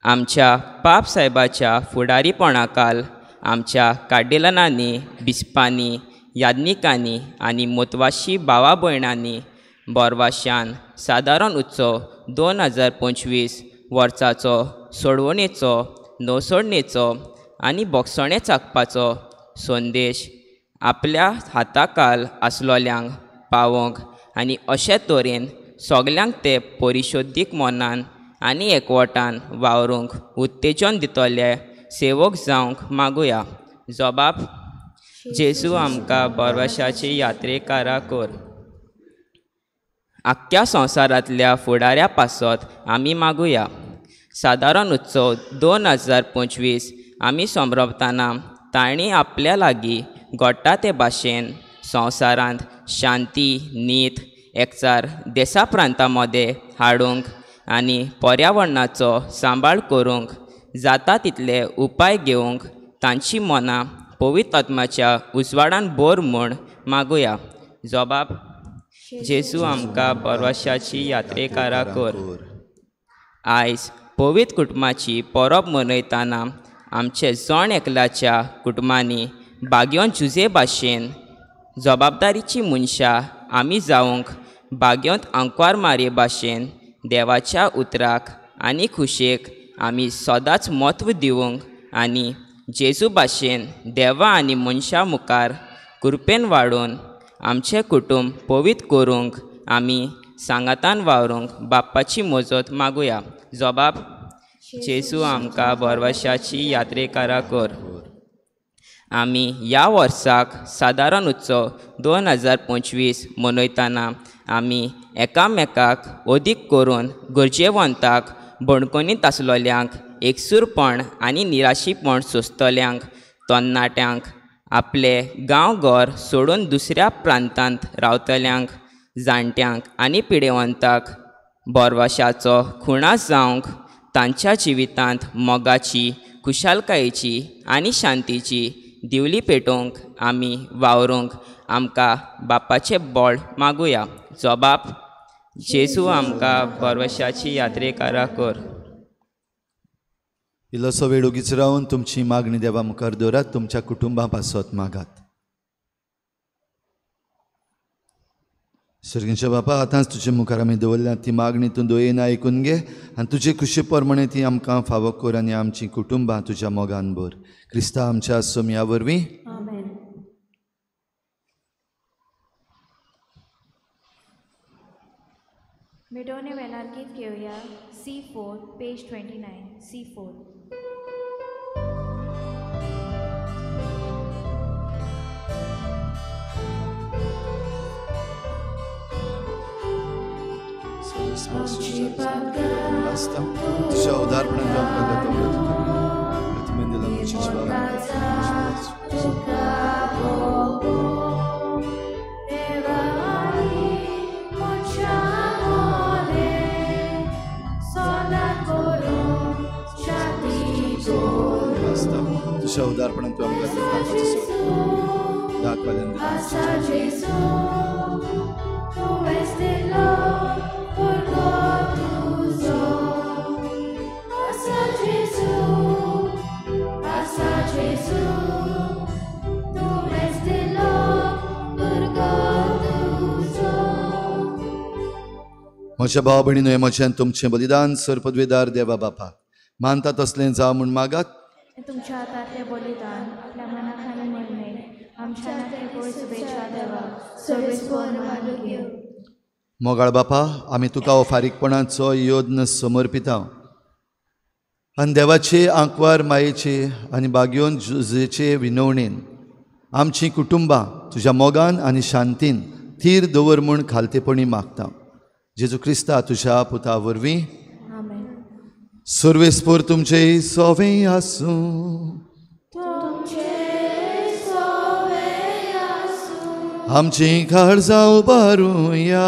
आमच्या पाप साहेबाच्या फुडारीपणाकाल आमच्या कार्डिलनांनी, बिस्पांनी, याज्ञिकांनी आनी मोतवाशी भावा भयणांनी बोरवाशान सादारण उत्सव 2025 वर्साचो सोडवणेचो, नवसोडणेचो आनी भोगसणें चाकपाचो संदेश आपल्या हाताकाल आसलोल्यांक पावोवंक आनी अशे तरेन सगल्यांक ते परिशोधीक मनान आनी एकवटान वावरूंक उत्तेजन दितले सेवक जावंक मागुया. जबाब, जेजू आमकां बोरवाशाची यात्रेकारा कर. आख्ख्या संवसारांतल्या फुडाऱ्या पासत आमी मागुया. सादारण उत्सव 2025 आमी संभ्रमताना तांणी आपल्या लागीं घडटा ते भाशेन संवसारांत शांती, नीत, एकचार देसा प्रांता मदें हाडूंक आनी पर्यावरणाचो सांबाळ करूंक जाता तितले उपाय घेवंक तांची मनां पवित्र आत्माच्या उजवाडान भर म्हूण मागुया. जबाब, जेजू आमकां बोरवाशाची यात्रेकारा कर. आयज पवित्र कुटुंबाची परब मनयतना आमचे जण एकल्याच्या कुटुंबांनी बागयोन जुजे भाशेन जबाबदारीची मनशां आमी जावंक बागयोंत आंकवार मारये भाशेन देवाच्या उतराक आनी खुशेक आमी सदांच म्हत्व दिवंक आनी जेजू भाशेन देवा आनी मनशां मुखार कृपेन वाडोवन आमचें कुटुंब पवित्र करूंक आमी सांगातान वावरूंक बाप्पाची मजत मागुया. जबाब, जेजू आमकां बोरवाशाची यात्रेकारा कर. आमी ह्या वर्साक सादारण उत्सव 2025 मनयतना आमी एकामेकाक अदीक करून गरजेवंताक, बणकणींत आसलोल्यांक, एकसूरपण आनी निराशीपण सोंसतल्यांक, तरणाट्यांक, आपले गांव घर सोडून दुसऱ्या प्रांतांत रावतल्यांक, जाणट्यांक आनी पिडेवंताक बोरवाशाचो खुणा जावंक तांच्या जिवितांत मोगाची खुशालकायेची आनी शांतीची दिवली पेटोवंक आमी वावरूंक आमकां बापाचें बळ मागुया. जो बाप जेजू आमकां भरवशाची यात्रेकारा कर. इल्लोसो वेळ ओगीच रावन तुमची मागणी देवा मुखार दवरात, तुमच्या कुटुंबा पासत मागात. सर्गीच्या बापा, आतांच तुजे मुखार आमी दवरल्या ती मागणी तूं दयेन आयकून घे आनी तुजे खुशी प्रमाणे ती आमकां फावो कर आनी आमचीं कुटुंबां तुज्या मोगान भर. क्रिस्ता आमच्या सोमया वरवीं. मिटोने वेलार गीत घेवया. C4 page 29 C4. तुझ्या उदारपणान तुझ्या उदारपणान तूं आमकां दाखवल्यान म्हज्या भाव भयणीनो, हें म्हजें तुमचें बलिदान सर पदवेदार देवा बापा मानता तसलें जावं म्हूण मागात. तुमच्या हातांतलें बलिदान आपल्या मनाक आनी म्हणणें आमच्या नाते शुभेच्छा देवा सर्वेस्पर मानून घेव. मोगाळ बापा, आमी तुका हो फारीकपणाचो यत्न समर्पिता आनी देवाचे आंकवार मायेचे आनी बागयोन जुजेचे विनवणेन आमचीं कुटुंबां तुज्या मोगान आनी शांतीन थीर दवर म्हूण खालतेपणी मागता. जेजू क्रिस्ता तुज्या पुता वरवीं. सर्वेस्पर तुमचे सोवे आसूं. आमची काळजां उबारुया.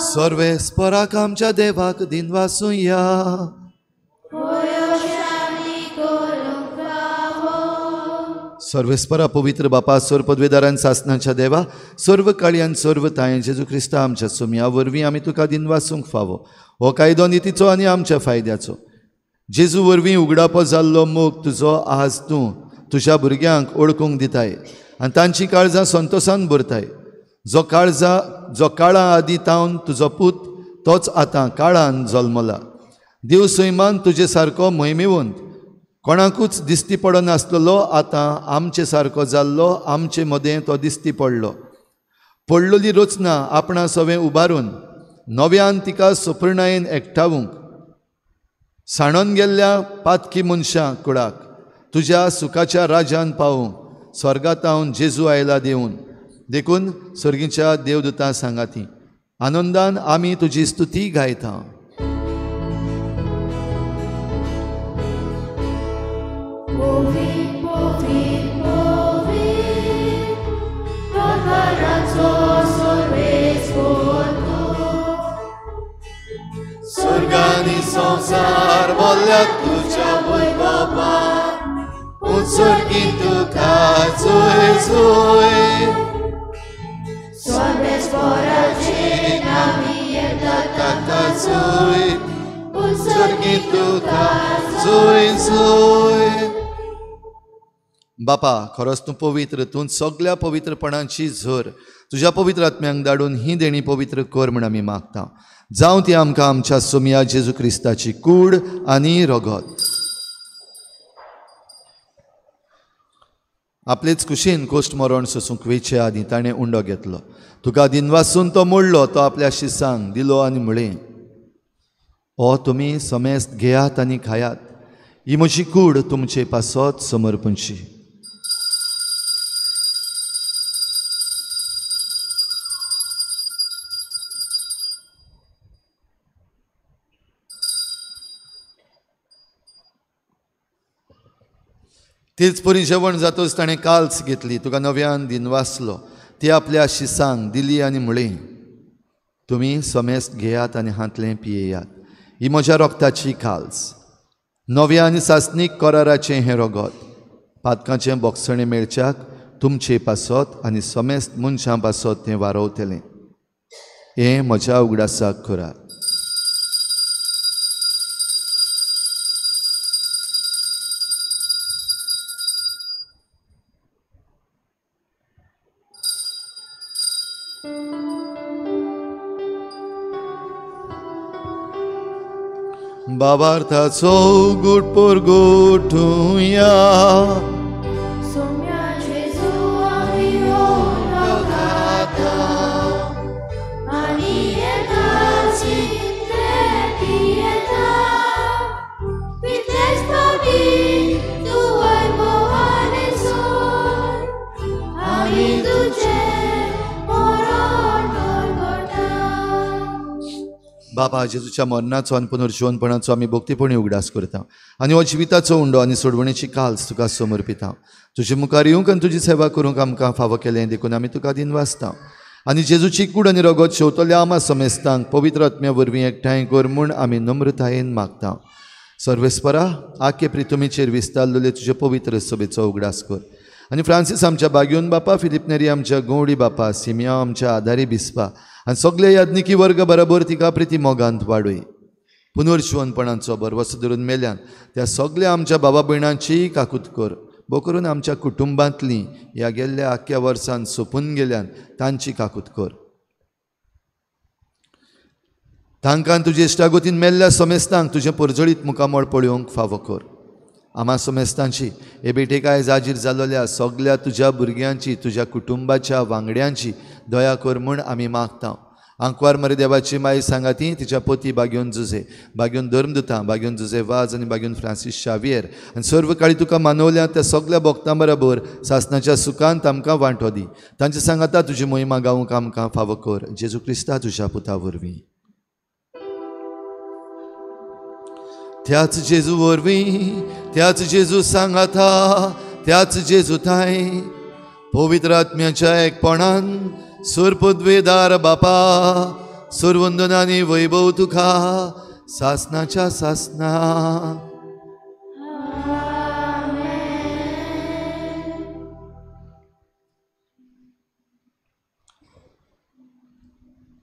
सर्वेस्पराक आमच्या देवाक दिनवासुया. सर्वेस्परा पवित्र बापा, सर्व पदवेदारान सासनाच्या देवा, सर्व काळयान सर्व तायेन जेजू क्रिस्ता आमच्या सोमया वरवीं आमी तुका दिनवासूंक फावो. हो कायदो नितीचो आनी आमच्या फायद्याचो. जेजू वरवीं उगडापो जाल्लो मोग तुजो आज तूं तुज्या भुरग्यांक ओळखूंक दिताय आनी तांची काळजां संतोसान भरताय. जो काळा आदी तावन तुजो पूत तोच आतां काळान जल्मला. देव सैमान तुजे सारको मोहिमेवंत कोणाकूच दिसती पडनासलेलो आतां आमचे सारको जाल्लो आमचे मदें तो दिसती पडलो. पडलेली रचना आपणा सवें उबारून नव्यान तिका सुपर्णायेन एकठावूंक साणोन गेल्ल्या पातकी मनशां कुळाक तुज्या सुखाच्या राजान पावूंक स्वर्गातावन जेजू आयला देवून. देखून सर्गीच्या देवदूतां सांगाती आनंदान आमी तुजी स्तुती गायता. स्वर्गानी संसार बोल्ल्या तुज्या वैभवान उत्सर्गी तुका जोय जोय. सर्वेस्पराचे नामी येता ताका जोय उत्सर्गी तुका जोय जोय. बापा, खरोच तूं पवित्र, तूं सगळ्या पवित्रपणाची झर. तुज्या पवित्र आत्म्यांक धाडून ही देणी पवित्र कर म्हूण आमी मागता. जावं ती आमकां आमच्या सोमया जेजू क्रिस्ताची कूड आनी रगत. आपलेच कुशीन कोश्ट मरण सोसूंक वेचे आदीं ताणें उंडो घेतलो. तुका दिनवासून तो मोडलो, तो आपल्या शिसांक दिलो आनी म्हळें, हो तुमी समेस्त घेयात आनी खायात, ही म्हजी कूड तुमचे पासत समर्पणची. तीच परी जेवण जातच ताणें काल्स घेतली, तुका नव्यान दिनवासलो, ती आपल्या शिसांक दिली आनी म्हळें, तुमी समेस्त घेयात आनी हांतलें पियेयात. ही म्हज्या रोगताची काल्स, नव्या आनी सासणीक कराराचें हें रोगत. पातकांचें बोगसणें मेळच्याक तुमचे पासत आनी समेस्त मनशां पासत तें वारवतलें. हें म्हज्या उगडासाक करात. बाबार्थाचो गुट परगोटुया. बाबा जेजूच्या मरणाचो आनी पुनर्जिवनपणाचो आमी भक्तीपणी उगडास करता आनी हो जिविताचो उंडो आनी सोडवणेची काल्स तुका समर्पिता. तुजे मुखार येवंक आनी तुजी सेवा करूंक आमकां फावो केलें देखून आमी तुका दिनवासता. आनी जेजूची कूड आनी रगत शेवतल्या आमा समेस्तांक पवित्र आत्म्या वरवीं एकठांय कर म्हूण आमी नम्रतायेन मागता. सर्वेस्परा आखे प्रितुमीचेर विस्तारलेले तुजे पवित्र सभेचो उगडास कर आनी फ्रांसीस आमच्या बाग्योन बापा, फिलीप नेरी आमच्या गौडी बापा, सिमिया आमच्या आधारी बिस्पा आनी सगळे याज्ञिकी वर्ग बरोबर तिका प्रिती मोगांत वाडय. पुनर्जिवनपणाचो भरवसो धरून मेल्यान त्या सगळ्या आमच्या बाबा भयणांची काकूत कर, भो करून आमच्या कुटुंबांतलीं ह्या गेल्ल्या आख्या वर्सान सोंपून गेल्यान तांची काकूत कर. तांकां तुजे इश्टागतीन मेल्ल्या समेस्तांक तुजें परजळीत मुखामळ पळोवंक फावो कर. आमा समेस्तांची हे भेटेक आयज हाजीर जाल्ल्या सगल्या तुज्या भुरग्यांची, तुज्या कुटुंबाच्या वांगड्यांची दया कर म्हूण आमी मागता. आंकवार मरे देवाची माई सांगाती तिच्या पती बाग्योन जुजे, बाग्योन धर्मदुतां, बाग्योन जुजे वाज आनी बाग्योन फ्रांसीस शावियर आनी सर्व काळी तुका मानवल्या त्या सगल्या भक्तां बरोबर सासणाच्या सुखांत आमकां वांटो दी. तांचे सांगाता तुजी मोहिमा गावंक आमकां फावो कर. जेजू क्रिस्ता तुज्या पुता वरवीं. त्याच जेजू वरवीं, त्याच जेजू सांगाता, त्याच जेजू थांय पवित्र आत्म्याच्या एकपणान सुरपदवेदार बापा सुरवंदनानी वैभव तुका सासनाच्या सासना.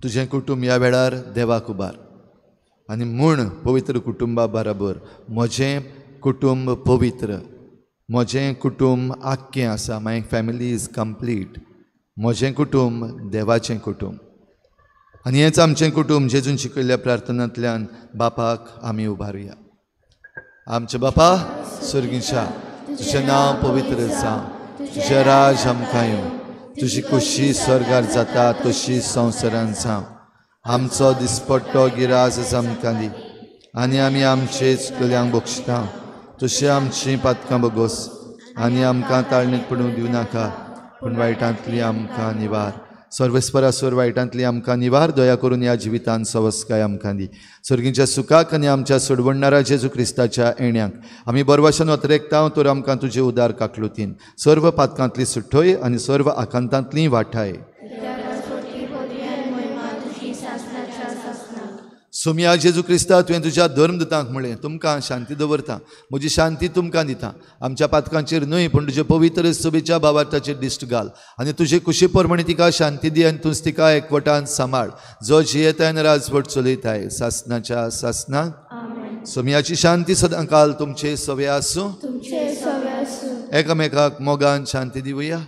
तुजें कुटुंब ह्या वेळार देवाक उबार आनी म्हूण पवित्र कुटुंबा बराबर म्हजें कुटुंब पवित्र, म्हजें कुटुंब आख्खें आसा. My family is complete. म्हजें कुटुंब देवाचें कुटुंब आनी हेंच आमचें कुटुंब जेजून शिकयल्ल्या प्रार्थनांतल्यान बापाक आमी उबारुया. आमच्या बापा सर्गीच्या, तुजें नांव पवित्र जावं, तुजें राज आमकां येवं, तुजी खुशी स्वर्गार जाता तशी संवसारान जावं. आमचो दिसपट्टो गिरास आमकां दी आनी आमी आमचे चुकल्यांक बक्षता तशी आमची पातकां बगोस आनी आमकां ताळणीत पडूंक दिवं नाका, पूण वायटांतली आमकां निवार. सर्वेस्परा सोर वायटांतली आमकां निवार. दया करून ह्या जिवितान सवस्काय आमकां दी. सर्गीच्या सुखाक आनी आमच्या सोडवणणारा जेजू क्रिस्ताच्या येण्याक आमी बरवाशान अतरेकता तर आमकां तुजे उदार काकलुतीन सर्व पातकांतली सुठोय आनी सर्व आकांतांतली वाठाय. सोमया जेजू क्रिस्ता, तुवें तुज्या धर्मदुतांक म्हळें, तुमकां शांती दवरता, म्हजी शांती तुमकां दिता. आमच्या पातकांचेर न्हय पूण तुजे पवित्र सभेच्या भावार्थाचेर दिश्ट घाल आनी तुजे कुशी प्रमाणे तिका शांती दी आनी तूंच तिका एकवटान सांबाळ, जो जियेताय आनी राजवट चलयताय सासनाच्या सासनाक. सोमयाची शांती सदांकाल तुमचे सवे आसूं. एकामेकाक मोगान शांती दिवया.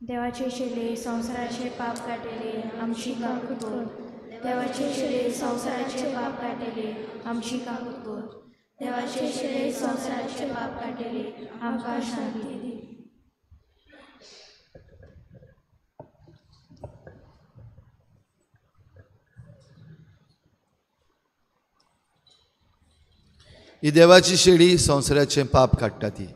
देवाचे शिले संवसाराचे पाप काडटले आमची काकूत कर. देवाचे शिले संवसाराचे पाप काडटले आमची काकूत कर. देवाचे शिले संवसाराचे पाप काडटले आमकां शांती दी. ही देवाची शेळी संवसाराचें पाप काडटा. ती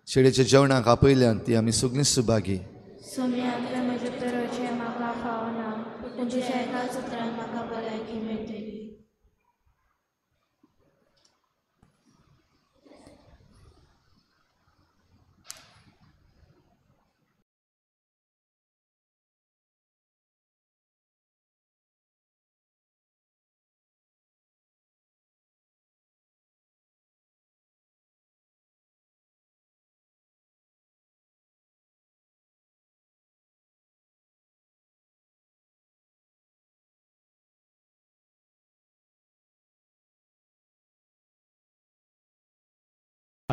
शेळीच्या जेवणाक आपयल्यान ती आमी सगळीं सुभागी. सोमयातल्या म्हज्या तरोचें म्हाका फावना, पूण तुज्या एकाच उतरान म्हाका भलायकी मेळटली.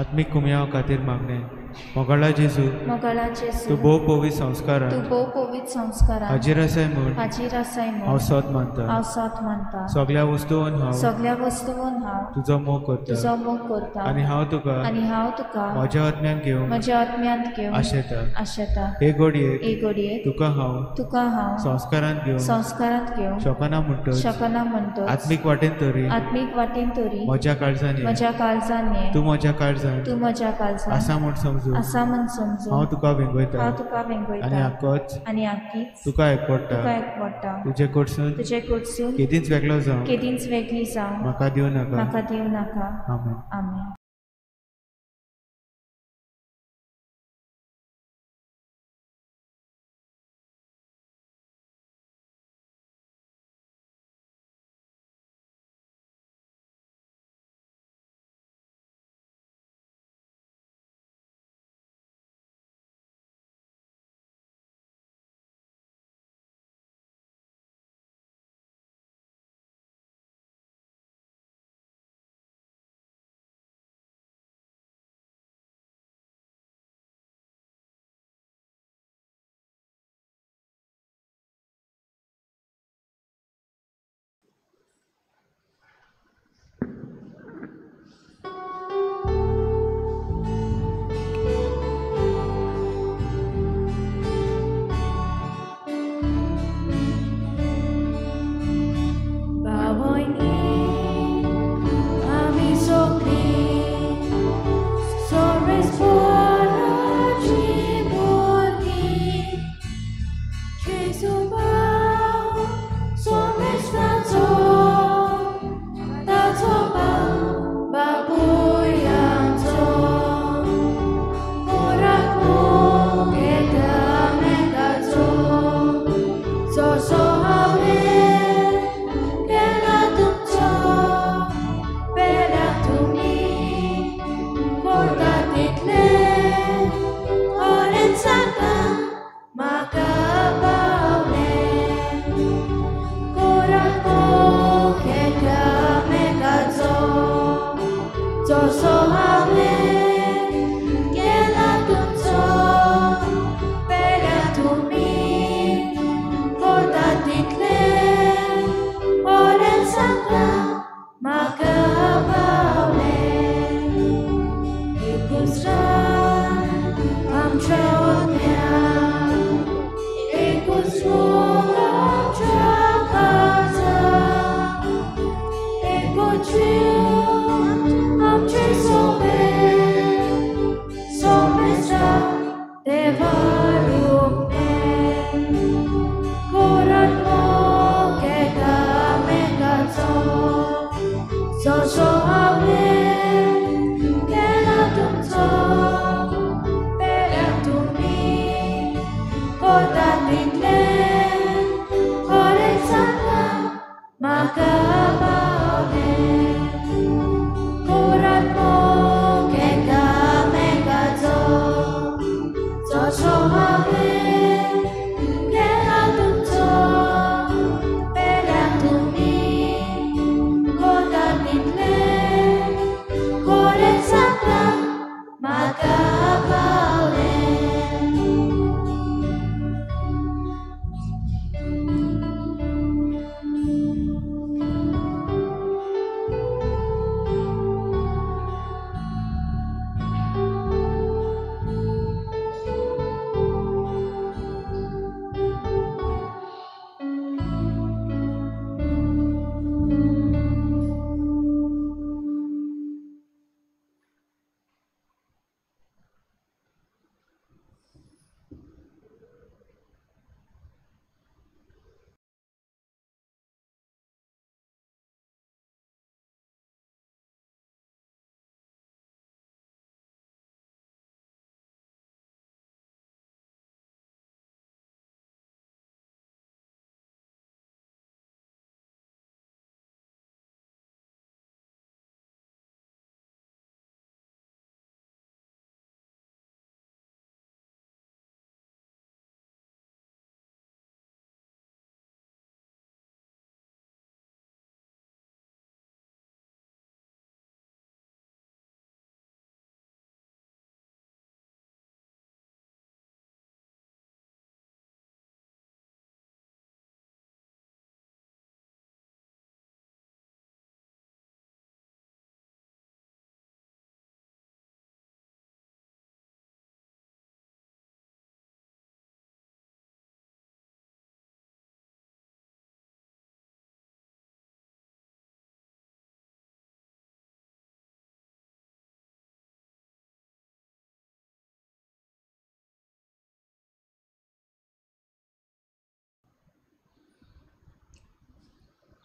आत्मीक कुमयाव खातीर मागणें. मोगाळा जेजू, मोगाळा जेजू, तूं भोव पवित्र संस्कारान, तूं भोव पवित्र संस्कारान हाजीर आसाय म्हूण, हाजीर आसाय म्हूण हांव सत मानता, हांव सत मानता. सगळ्या वस्तून हांव, सगळ्या वस्तून हांव तुजो मोग करता, तुजो मोग करता. आनी हांव तुका, आनी हांव तुका म्हज्या आत्म्यान घेवन, म्हज्या आत्म्यांत घेवन आशेता, आशेता. हे घडयेक, हे घडयेक तुका हांव, तुका हांव संस्कारांत घेवन, संस्कारांत घेवन शकना म्हणटच, शकना म्हणटच, आत्मीक वाटेन तरी, आत्मीक वाटेन तरी म्हज्या काळजान, म्हज्या काळजान, तूं म्हज्या काळजान, तूं म्हज्या काळजान आसा म्हूण समजून, आसा म्हूण समजून हांव तुका वेंगयता, हांव तुका वेंगयता. आनी आकोच, आनी आकीच तुका एकवडटा, तुका एकवडटा. तुजे कडसून, तुजे कडसून केदींच वेगळो जावं, केदींच वेगळी जावं म्हाका दिवं नाका, म्हाका दिवं नाका. आमेन. आमेन.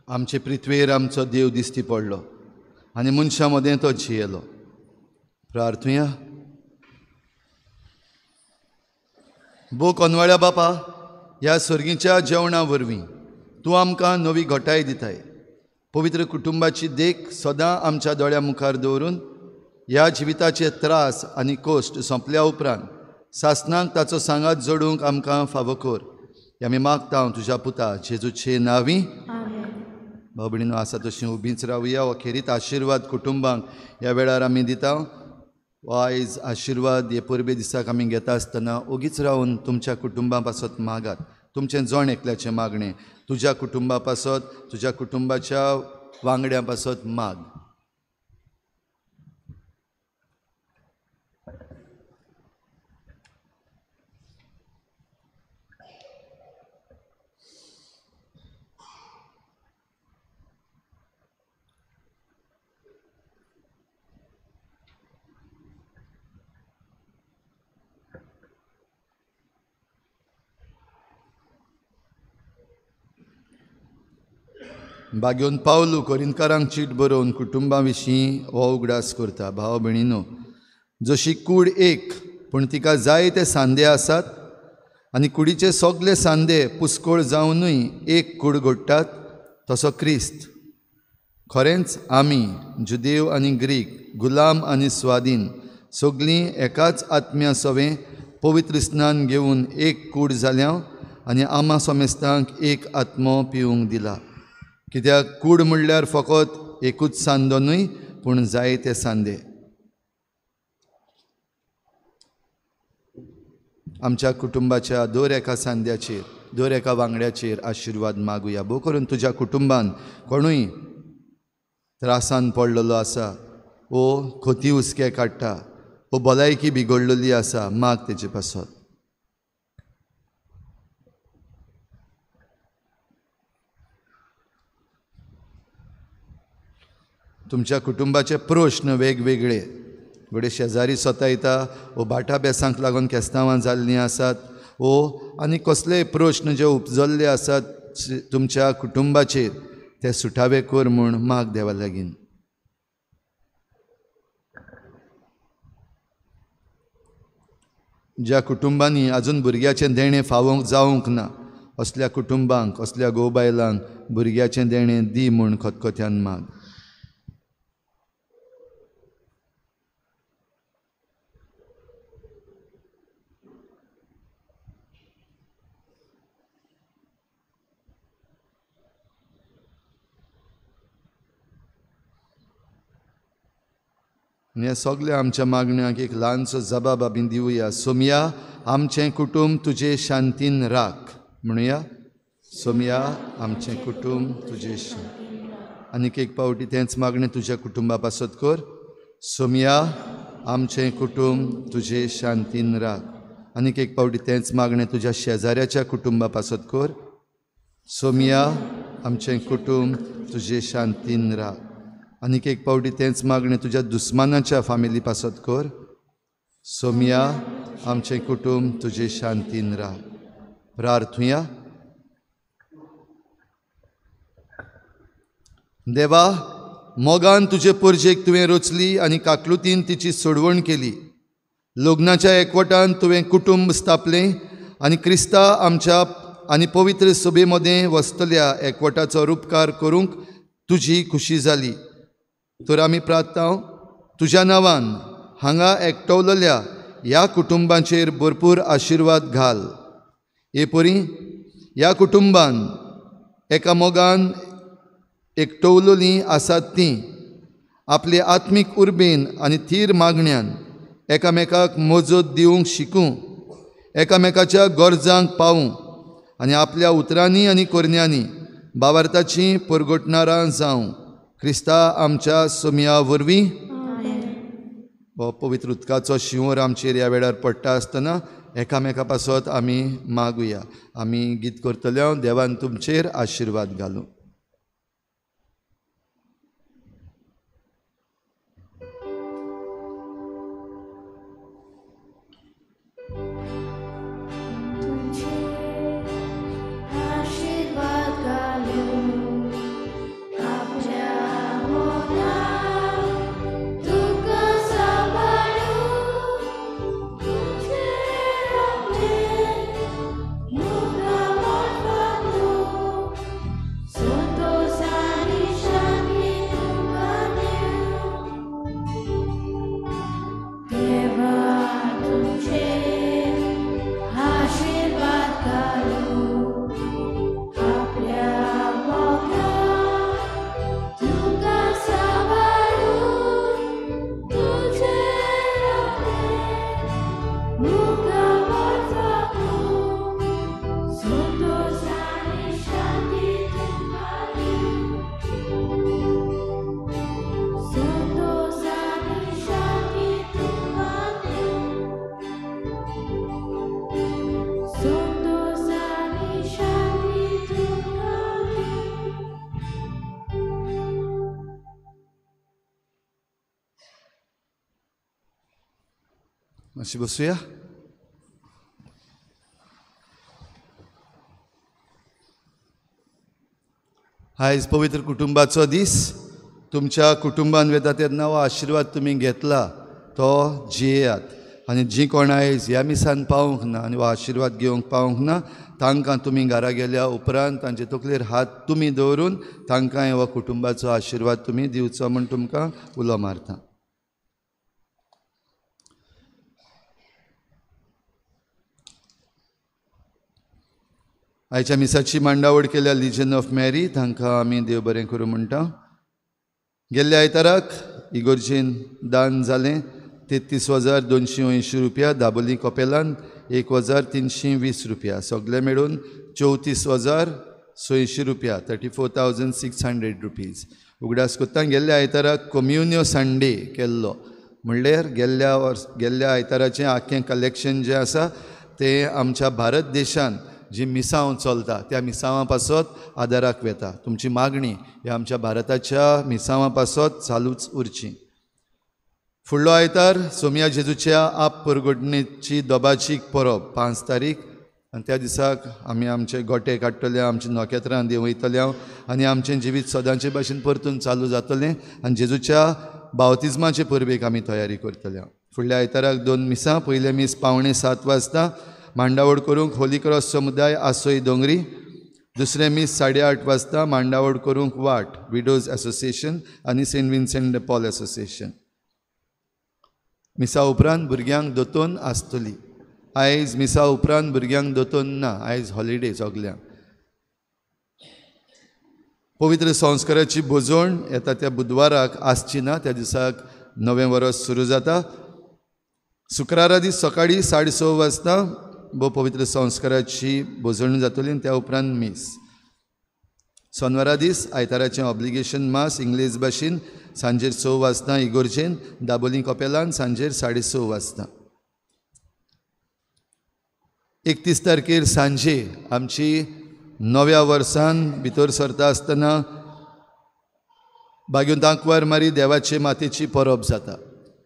आमचे पृथ्वेर आमचो देव दिश्टी पडलो आनी मनशां मदें तो जियेलो. प्रार्थुया. भो कोनवाळ्या बापा, ह्या सर्गीच्या जेवणा वरवीं तूं आमकां नवी घटाय दिताय. पवित्र कुटुंबाची देख सदां आमच्या दोळ्या मुखार दवरून ह्या जिविताचे त्रास आनी कोश्ट सोंपल्या उपरांत सासणाक ताचो सांगात जोडूंक आमकां फावो कर. आमी मागता तुज्या पुता जेजूचे नांवी. भाव भयणीनो, आसा तशीं उबींच रावया. हो खेरीत आशिर्वाद कुटुंबांक ह्या वेळार आमी दिता. हो आयज आशिर्वाद हे परबे दिसाक आमी घेता आसतना ओगीच रावन तुमच्या कुटुंबा पासत मागात. तुमचें जण एकल्याचें मागणें तुज्या कुटुंबा पासत, तुज्या कुटुंबाच्या वांगड्यां पासत माग. बागेवन पावलू कोरिंतकारांक चीट बरोवन कुटुंबा विशीं हो उगडास करता. भाव भयणीनो, जशी कूड एक पूण तिका जायते सांदे आसात आनी कुडीचे सगळे सांदे पुस्कोळ जावनूय एक कूड घडटात, तसो क्रिस्त. खरेंच आमी जुदेव आनी ग्रीक, गुलाम आनी स्वाधीन सगळीं एकाच आत्म्या सवें पवित्र स्नान घेवन एक कूड जाल्या आनी आमा समेस्तांक एक आत्मो पिवंक दिला. कित्याक कूड म्हणल्यार फकत एकूच सांदो न्हय पूण जायते सांदे. आमच्या कुटुंबाच्या दर एका सांद्याचेर, दर एका वांगड्याचेर आशिर्वाद मागुया. भोव करून तुज्या कुटुंबान कोणूय त्रासान पडलेलो आसा, वो खोती हुस्के काडटा, वो भलायकी बिगडलेली आसा, माग तेजे पासत. तुमच्या कुटुंबाचे प्रश्न वेगवेगळे, घडये शेजारी सतायता, वो भाटा बेसांक लागून केस्तांवां जाल्लीं आसात, वो आनी कसलेय प्रश्न जे उपजल्ले आसात तुमच्या कुटुंबाचेर ते सुटावे कर म्हूण माग देवा लागीं. ज्या कुटुंबांनी आजून भुरग्याचें देणें फावोंक जावंक ना, असल्या कुटुंबांक, असल्या घोव बायलांक भुरग्याचें देणें दी म्हूण खतखत्यान माग. आनी ह्या सगल्या आमच्या मागण्यांक एक ल्हानसो जबाब आमी दिवया. सोमया आमचें कुटुंब तुजे शांतीन राख म्हणुया. सोमया आमचें कुटुंब तुजे शांतीन. आनीक एक पावटी तेंच मागणें तुज्या कुटुंबा पासत कर. सोमया आमचें कुटुंब तुजे शांतीन राख. आनीक एक पावटी तेंच मागणें तुज्या शेजाऱ्याच्या कुटुंबा पासत कर. सोमया आमचें कुटुंब तुजे शांतीन राख. आनीक एक पावटी तेंच मागणें तुज्या दुस्मानाच्या फामिली पासत कर. सोमया आमचें कुटुंब तुजे शांतीन राख. प्रार्थुया. देवा, मोगान तुजे परजेक तुवें रचली आनी काकलुतीन तिची सोडवण केली. लग्नाच्या एकवटान तुवें कुटुंब स्थापलें आनी क्रिस्ता आमच्या आनी पवित्र सभे मदें वसतल्या एकवटाचो रुपकार करूंक तुजी खुशी जाली. तर आमी प्रार्थना तुज्या नांवान हांगा एकटवलेल्या ह्या कुटुंबाचेर भरपूर आशिर्वाद घाल. हे परी ह्या कुटुंबान एका मोगान एकटवलेलीं आसात तीं आपले आत्मीक उर्बेन आनी थीर मागण्यान एकामेकाक मजत दिवंक शिकूं, एकामेकाच्या गरजांक पावूं आनी आपल्या उतरांनी आनी करण्यांनी बावार्थाचीं परगटणारां जावं. क्रिस्ता आमच्या सोमया वरवीं. हो पवित्र उदकाचो शिंवर आमचेर ह्या वेळार पडटा आसतना एकामेका पासत आमी मागुया. आमी गीत करतले. देवान तुमचेर आशिर्वाद घालूं. आशीर्वाद घालूं. मातशी बसुया. आयज पवित्र कुटुंबाचो दीस. तुमच्या कुटुंबान वेता तेन्ना हो आशिर्वाद तुमी घेतला तो जियेयात आनी जी कोण आयज ह्या मिसान पावूंक ना आनी हो आशिर्वाद घेवंक पावूंक ना तांकां तुमी घरा गेल्या उपरांत तांचे तकलेर हात तुमी दवरून तांकां हो कुटुंबाचो आशिर्वाद तुमी दिवचो म्हूण तुमकां उलो मारता. आयच्या मिसाची मांडावळ केल्या लिजन ऑफ मॅरी तांकां आमी देव बरें करूं म्हणटा. गेल्ल्या आयताराक इगोर्जेन दान जालें 33,280 रुपया, दाबोली कपेलान 1,320 रुपया, सगळे मेळून 34,600 रुपया, 34,600 रुपीज. उगडास कोत्ता गेल्ल्या आयताराक कोम्युनियो संडे केल्लो, म्हणल्यार गेल्ल्या आयताराचें आख्खें कलेक्शन जें आसा तें आमच्या भारत देशान जी मिसांव चलता त्या मिसांवां पासत आदाराक वेता. तुमची मागणी ह्या आमच्या भारताच्या मिसांवां पासत चालूच उरची. फुडलो आयतार सोमया जेजूच्या आप परगटणेची दोबाची परब 5 तारीख आनी त्या दिसाक आमी आमचे गोटे काडटले, आमचे नखेत्रां देंवयतले आनी आमचें जिवीत सदांचे भाशेन परतून चालू जातलें आनी जेजूच्या बावतिज्माचे परबेक आमी तयारी करतले. फुडल्या आयताराक 2 मिसां. पयलें मीस 6:45 वाजता मांडावळ करूंक होली क्रॉस समुदाय आसोय दोंगरी. दुसरें मीस 8:30 वाजता मांडावळ करूंक वाट विडोज एसोसिएशन आनी Saint Vincent de Paul association. मिसा उपरांत भुरग्यांक दोतोन आसतली. आयज मिसा उपरांत भुरग्यांक दोतोन ना, आयज हॉलिडे सगल्यांक. पवित्र संस्काराची भोजवण येता त्या बुधवाराक आसची ना, त्या दिसाक नवें वर्स सुरू जाता. शुक्रारा दीस सकाळीं 6:30 वाजता भोव पवित्र संस्काराची भोजवण जातली आनी त्या उपरांत मीस. सोनवारा दीस आयताराचें ऑब्लिगेशन मास इंग्लीश भाशेन सांजेर 6 वाजता इगोर्जेन, दाबोली कपेलान सांजेर 6:30 वाजता. 31 तारखेर सांजे आमची नव्या वर्सान भितर सरता आसतना बागेवन तांकवार मारी देवाचे मातेची परब जाता.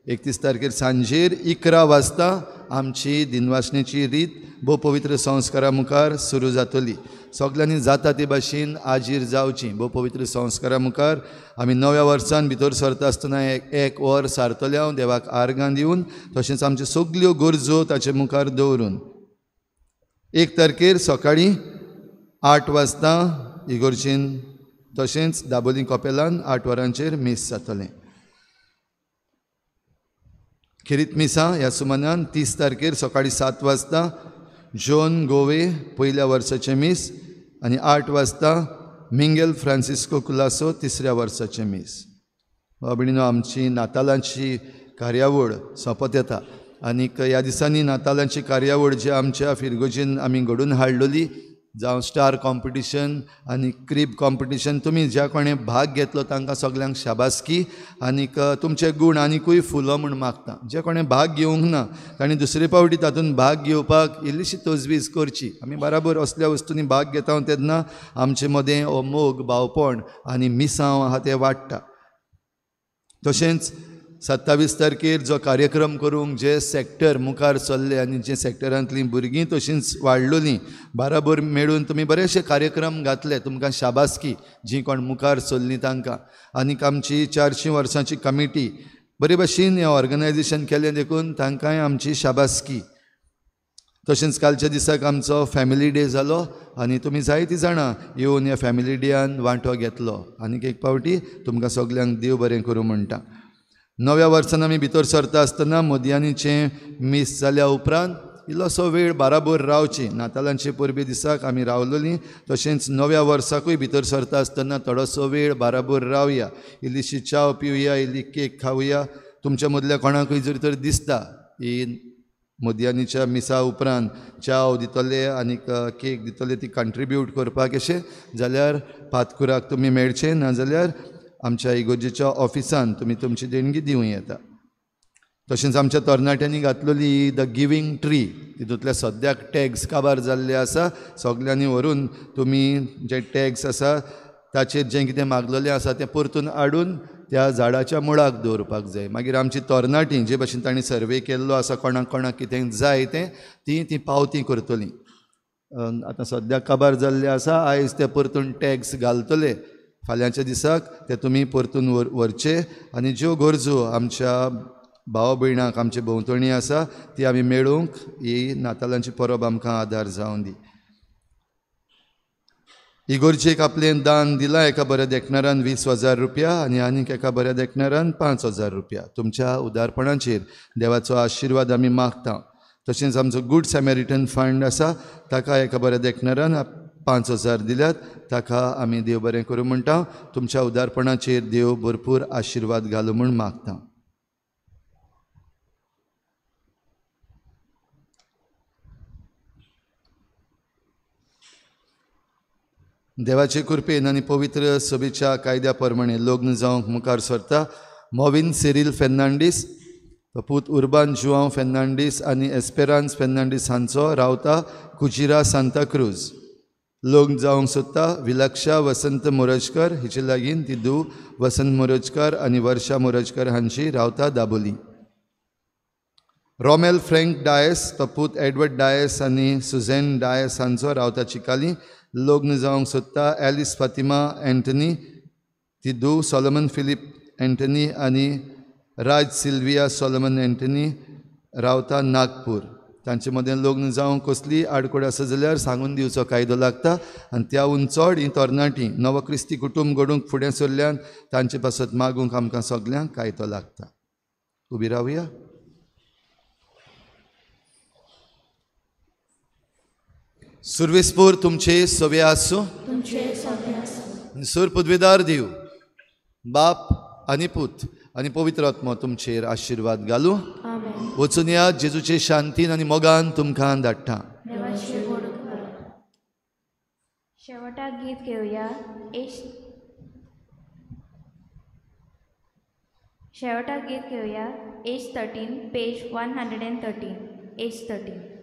31 तारखेर सांजेर 11 वाजता आमची दिनवासणेची रीत भोव पवित्र संस्कारा मुखार सुरू जातली. सगल्यांनी जाता ते भाशेन आजीर जावची. भोव पवित्र संस्कारा मुखार आमी नव्या वर्सान भितर सरता आसतना एक वर सारतले हांव देवाक आर्गां दिवन, तशेंच आमच्यो सगल्यो गरजो ताचे मुखार दवरून. 1 तारखेर सकाळीं 8 वाजता इगोर्जेन तशेंच दाबोली कपेलान 8 वरांचेर मीस जातलें. खेरीत मिसां ह्या सुमानान 30 तारखेर सकाळीं 7 वाजता जॉन गोवे पयल्या वर्साचें मीस आनी 8 वाजता मिंगेल फ्रांसिस्को कुलासो तिसऱ्या वर्साचें मीस. भाव भयणीनो, आमची नातालांची कार्यावळ सोंपत येता आनीक ह्या दिसांनी नातालांची कार्यावळ जी आमच्या फिरगोजीन आमी घडून हाडलेली, जावं स्टार कॉम्पिटिशन आनी क्रीब कॉम्पिटिशन, तुमी ज्या कोणें भाग घेतलो तांकां सगल्यांक शाबासकी आनीक तुमचे गूण आनिकूय फुलो म्हूण मागता. जे कोणें भाग घेवंक ना तांणी दुसरे फावटी तातूंत भाग घेवपाक इल्लीशी तजवीज करची. आमी बराबर असल्या वस्तूंनी भाग घेता तेन्ना आमचे मदें हो मोग, भावपण आनी मिसांव आहा तें वाडटा. तशेंच 27 तारखेर जो कार्यक्रम करूंक जे सेक्टर मुखार सरले आनी जे सेक्टरांतलीं भुरगीं तशींच वाडलोलीं बराबर मेळून तुमी बरेचशे कार्यक्रम घातले, तुमकां शाबासकी जीं कोण मुखार सरलीं तांकां. आनीक आमची 400 वर्सांची कमिटी बरे भाशेन हें ऑर्गनायजेशन केलें देखून तांकांय आमची शाबासकी. तशेंच कालच्या दिसाक आमचो फॅमिली डे जालो आनी तुमी जायतीं जाणां येवन ह्या फॅमिली डेयान वांटो घेतलो. आनीक एक फावटी तुमकां सगल्यांक देव बरें करूं म्हणटा. नव्या वर्सान आमी भितर सरता आसतना मध्यानीचें मीस जाल्या उपरांत इल्लोसो वेळ बाराबर रावची. नातालांचे परबे दिसाक आमी रावलोलीं, तशेंच नव्या वर्साकूय भितर सरता आसतना थोडोसो वेळ बाराबर रावया, इल्लीशी च्याव पिवया, इल्ली केक खावया. तुमच्या मदल्या कोणाकूय जर तर दिसता ही मध्यानीच्या मिसा उपरांत च्याव दितले आनीक केक दितले ती कंट्रिब्यूट करपाक अशें जाल्यार पातकुराक तुमी मेळचें, नाजाल्यार आमच्या इगोर्जेच्या ऑफिसान तुमी तुमची देणगी दिवं येता. तशेंच आमच्या तरणाट्यांनी घातलेली the giving tree तितूंतल्या सद्याक टॅग्स काबार जाल्ले आसा, सगल्यांनी व्हरून तुमी जे टॅग्स आसा ताचेर जें कितें मागलेलें आसा तें परतून हाडून त्या झाडाच्या मुळाक दवरपाक जाय. मागीर आमची तरणाटीं जे भशेन तांणी सर्वे केल्लो आसा कोणाक कोणाक कितें जाय तें तीं ती पावती करतलीं. आतां सद्याक काबार जाल्ले आसा, आयज ते परतून टॅक्स घालतले, फाल्यांच्या दिसाक ते तुमी परतून व्हरचे आनी ज्यो गरजो आमच्या भाव भयणाक आमचे भोंवतणी आसा ती आमी मेळूंक ही नातालांची परब आमकां आदार जावन दी. इगोर्जेक आपलें दान दिलां एका बऱ्या देखणारान 20,000 रुपया आनी आनीक एका बऱ्या देखणारान 5,000 रुपया. तुमच्या उदारपणाचेर देवाचो आशिर्वाद आमी मागता. तशेंच आमचो गूड सॅमेरिटन फंड आसा ताका एका बऱ्या देखणारान 5,000 दिल्यात, ताका आमी देव बरें करूं म्हणटा. तुमच्या उदारपणाचेर देव भरपूर आशिर्वाद घालूं म्हूण मागता. देवाचे कृपेन आनी पवित्र सभेच्या कायद्या प्रमाणे लग्न जावंक मुखार सरता मोविन सिरील फेर्नांडीस, पूत उर्बान जुआंव फेर्नांडीस आनी एस्पेरांस फेर्नांडीस हांचो, रावता कुजिरा सांताक्रूज. लग्न जावंक सोदता विलक्षा वसंत मोरजकर हिचे लागीं ती धूव वसंत मोरजकर आनी वर्षा मोरजकर हांची, रावता दाबोली. रोमेल फ्रँक डायस, तो पूत एडवर्ड डायस आनी सुझेन डायस हांचो, रावता चिकाली. लग्न जावंक सोदता एलिस फातिमा एंटनी, ती धूव सोलोमन फिलीप एंटनी आनी राज सिल्विया सोलोमन एंटनी, रावता नागपूर. तांचे मदें लग्न जावंक कसली आडखळ आसा जाल्यार सांगून दिवचो कायदो लागता आनी त्याहून चड हीं तरणाटीं नवो क्रिस्ती कुटूंब घडूंक फुडें सरल्यान तांचे पासत मागूंक आमकां सगल्यांक कायदो लागता. उबी रावया. सुर्वेस्पोर तुमचे सवे आसूं, सूर पदवेदार देव बाप आनी पूत आनी पवित्र आत्मो तुमचेर आशिर्वाद घालूं. वचून या जेजूचे शांतीन आनी मोगान तुमकां धाडटा. शेवटाक गीत घेवया. शेवटाक गीत घेवया एज 13 पेज 113 एज 13.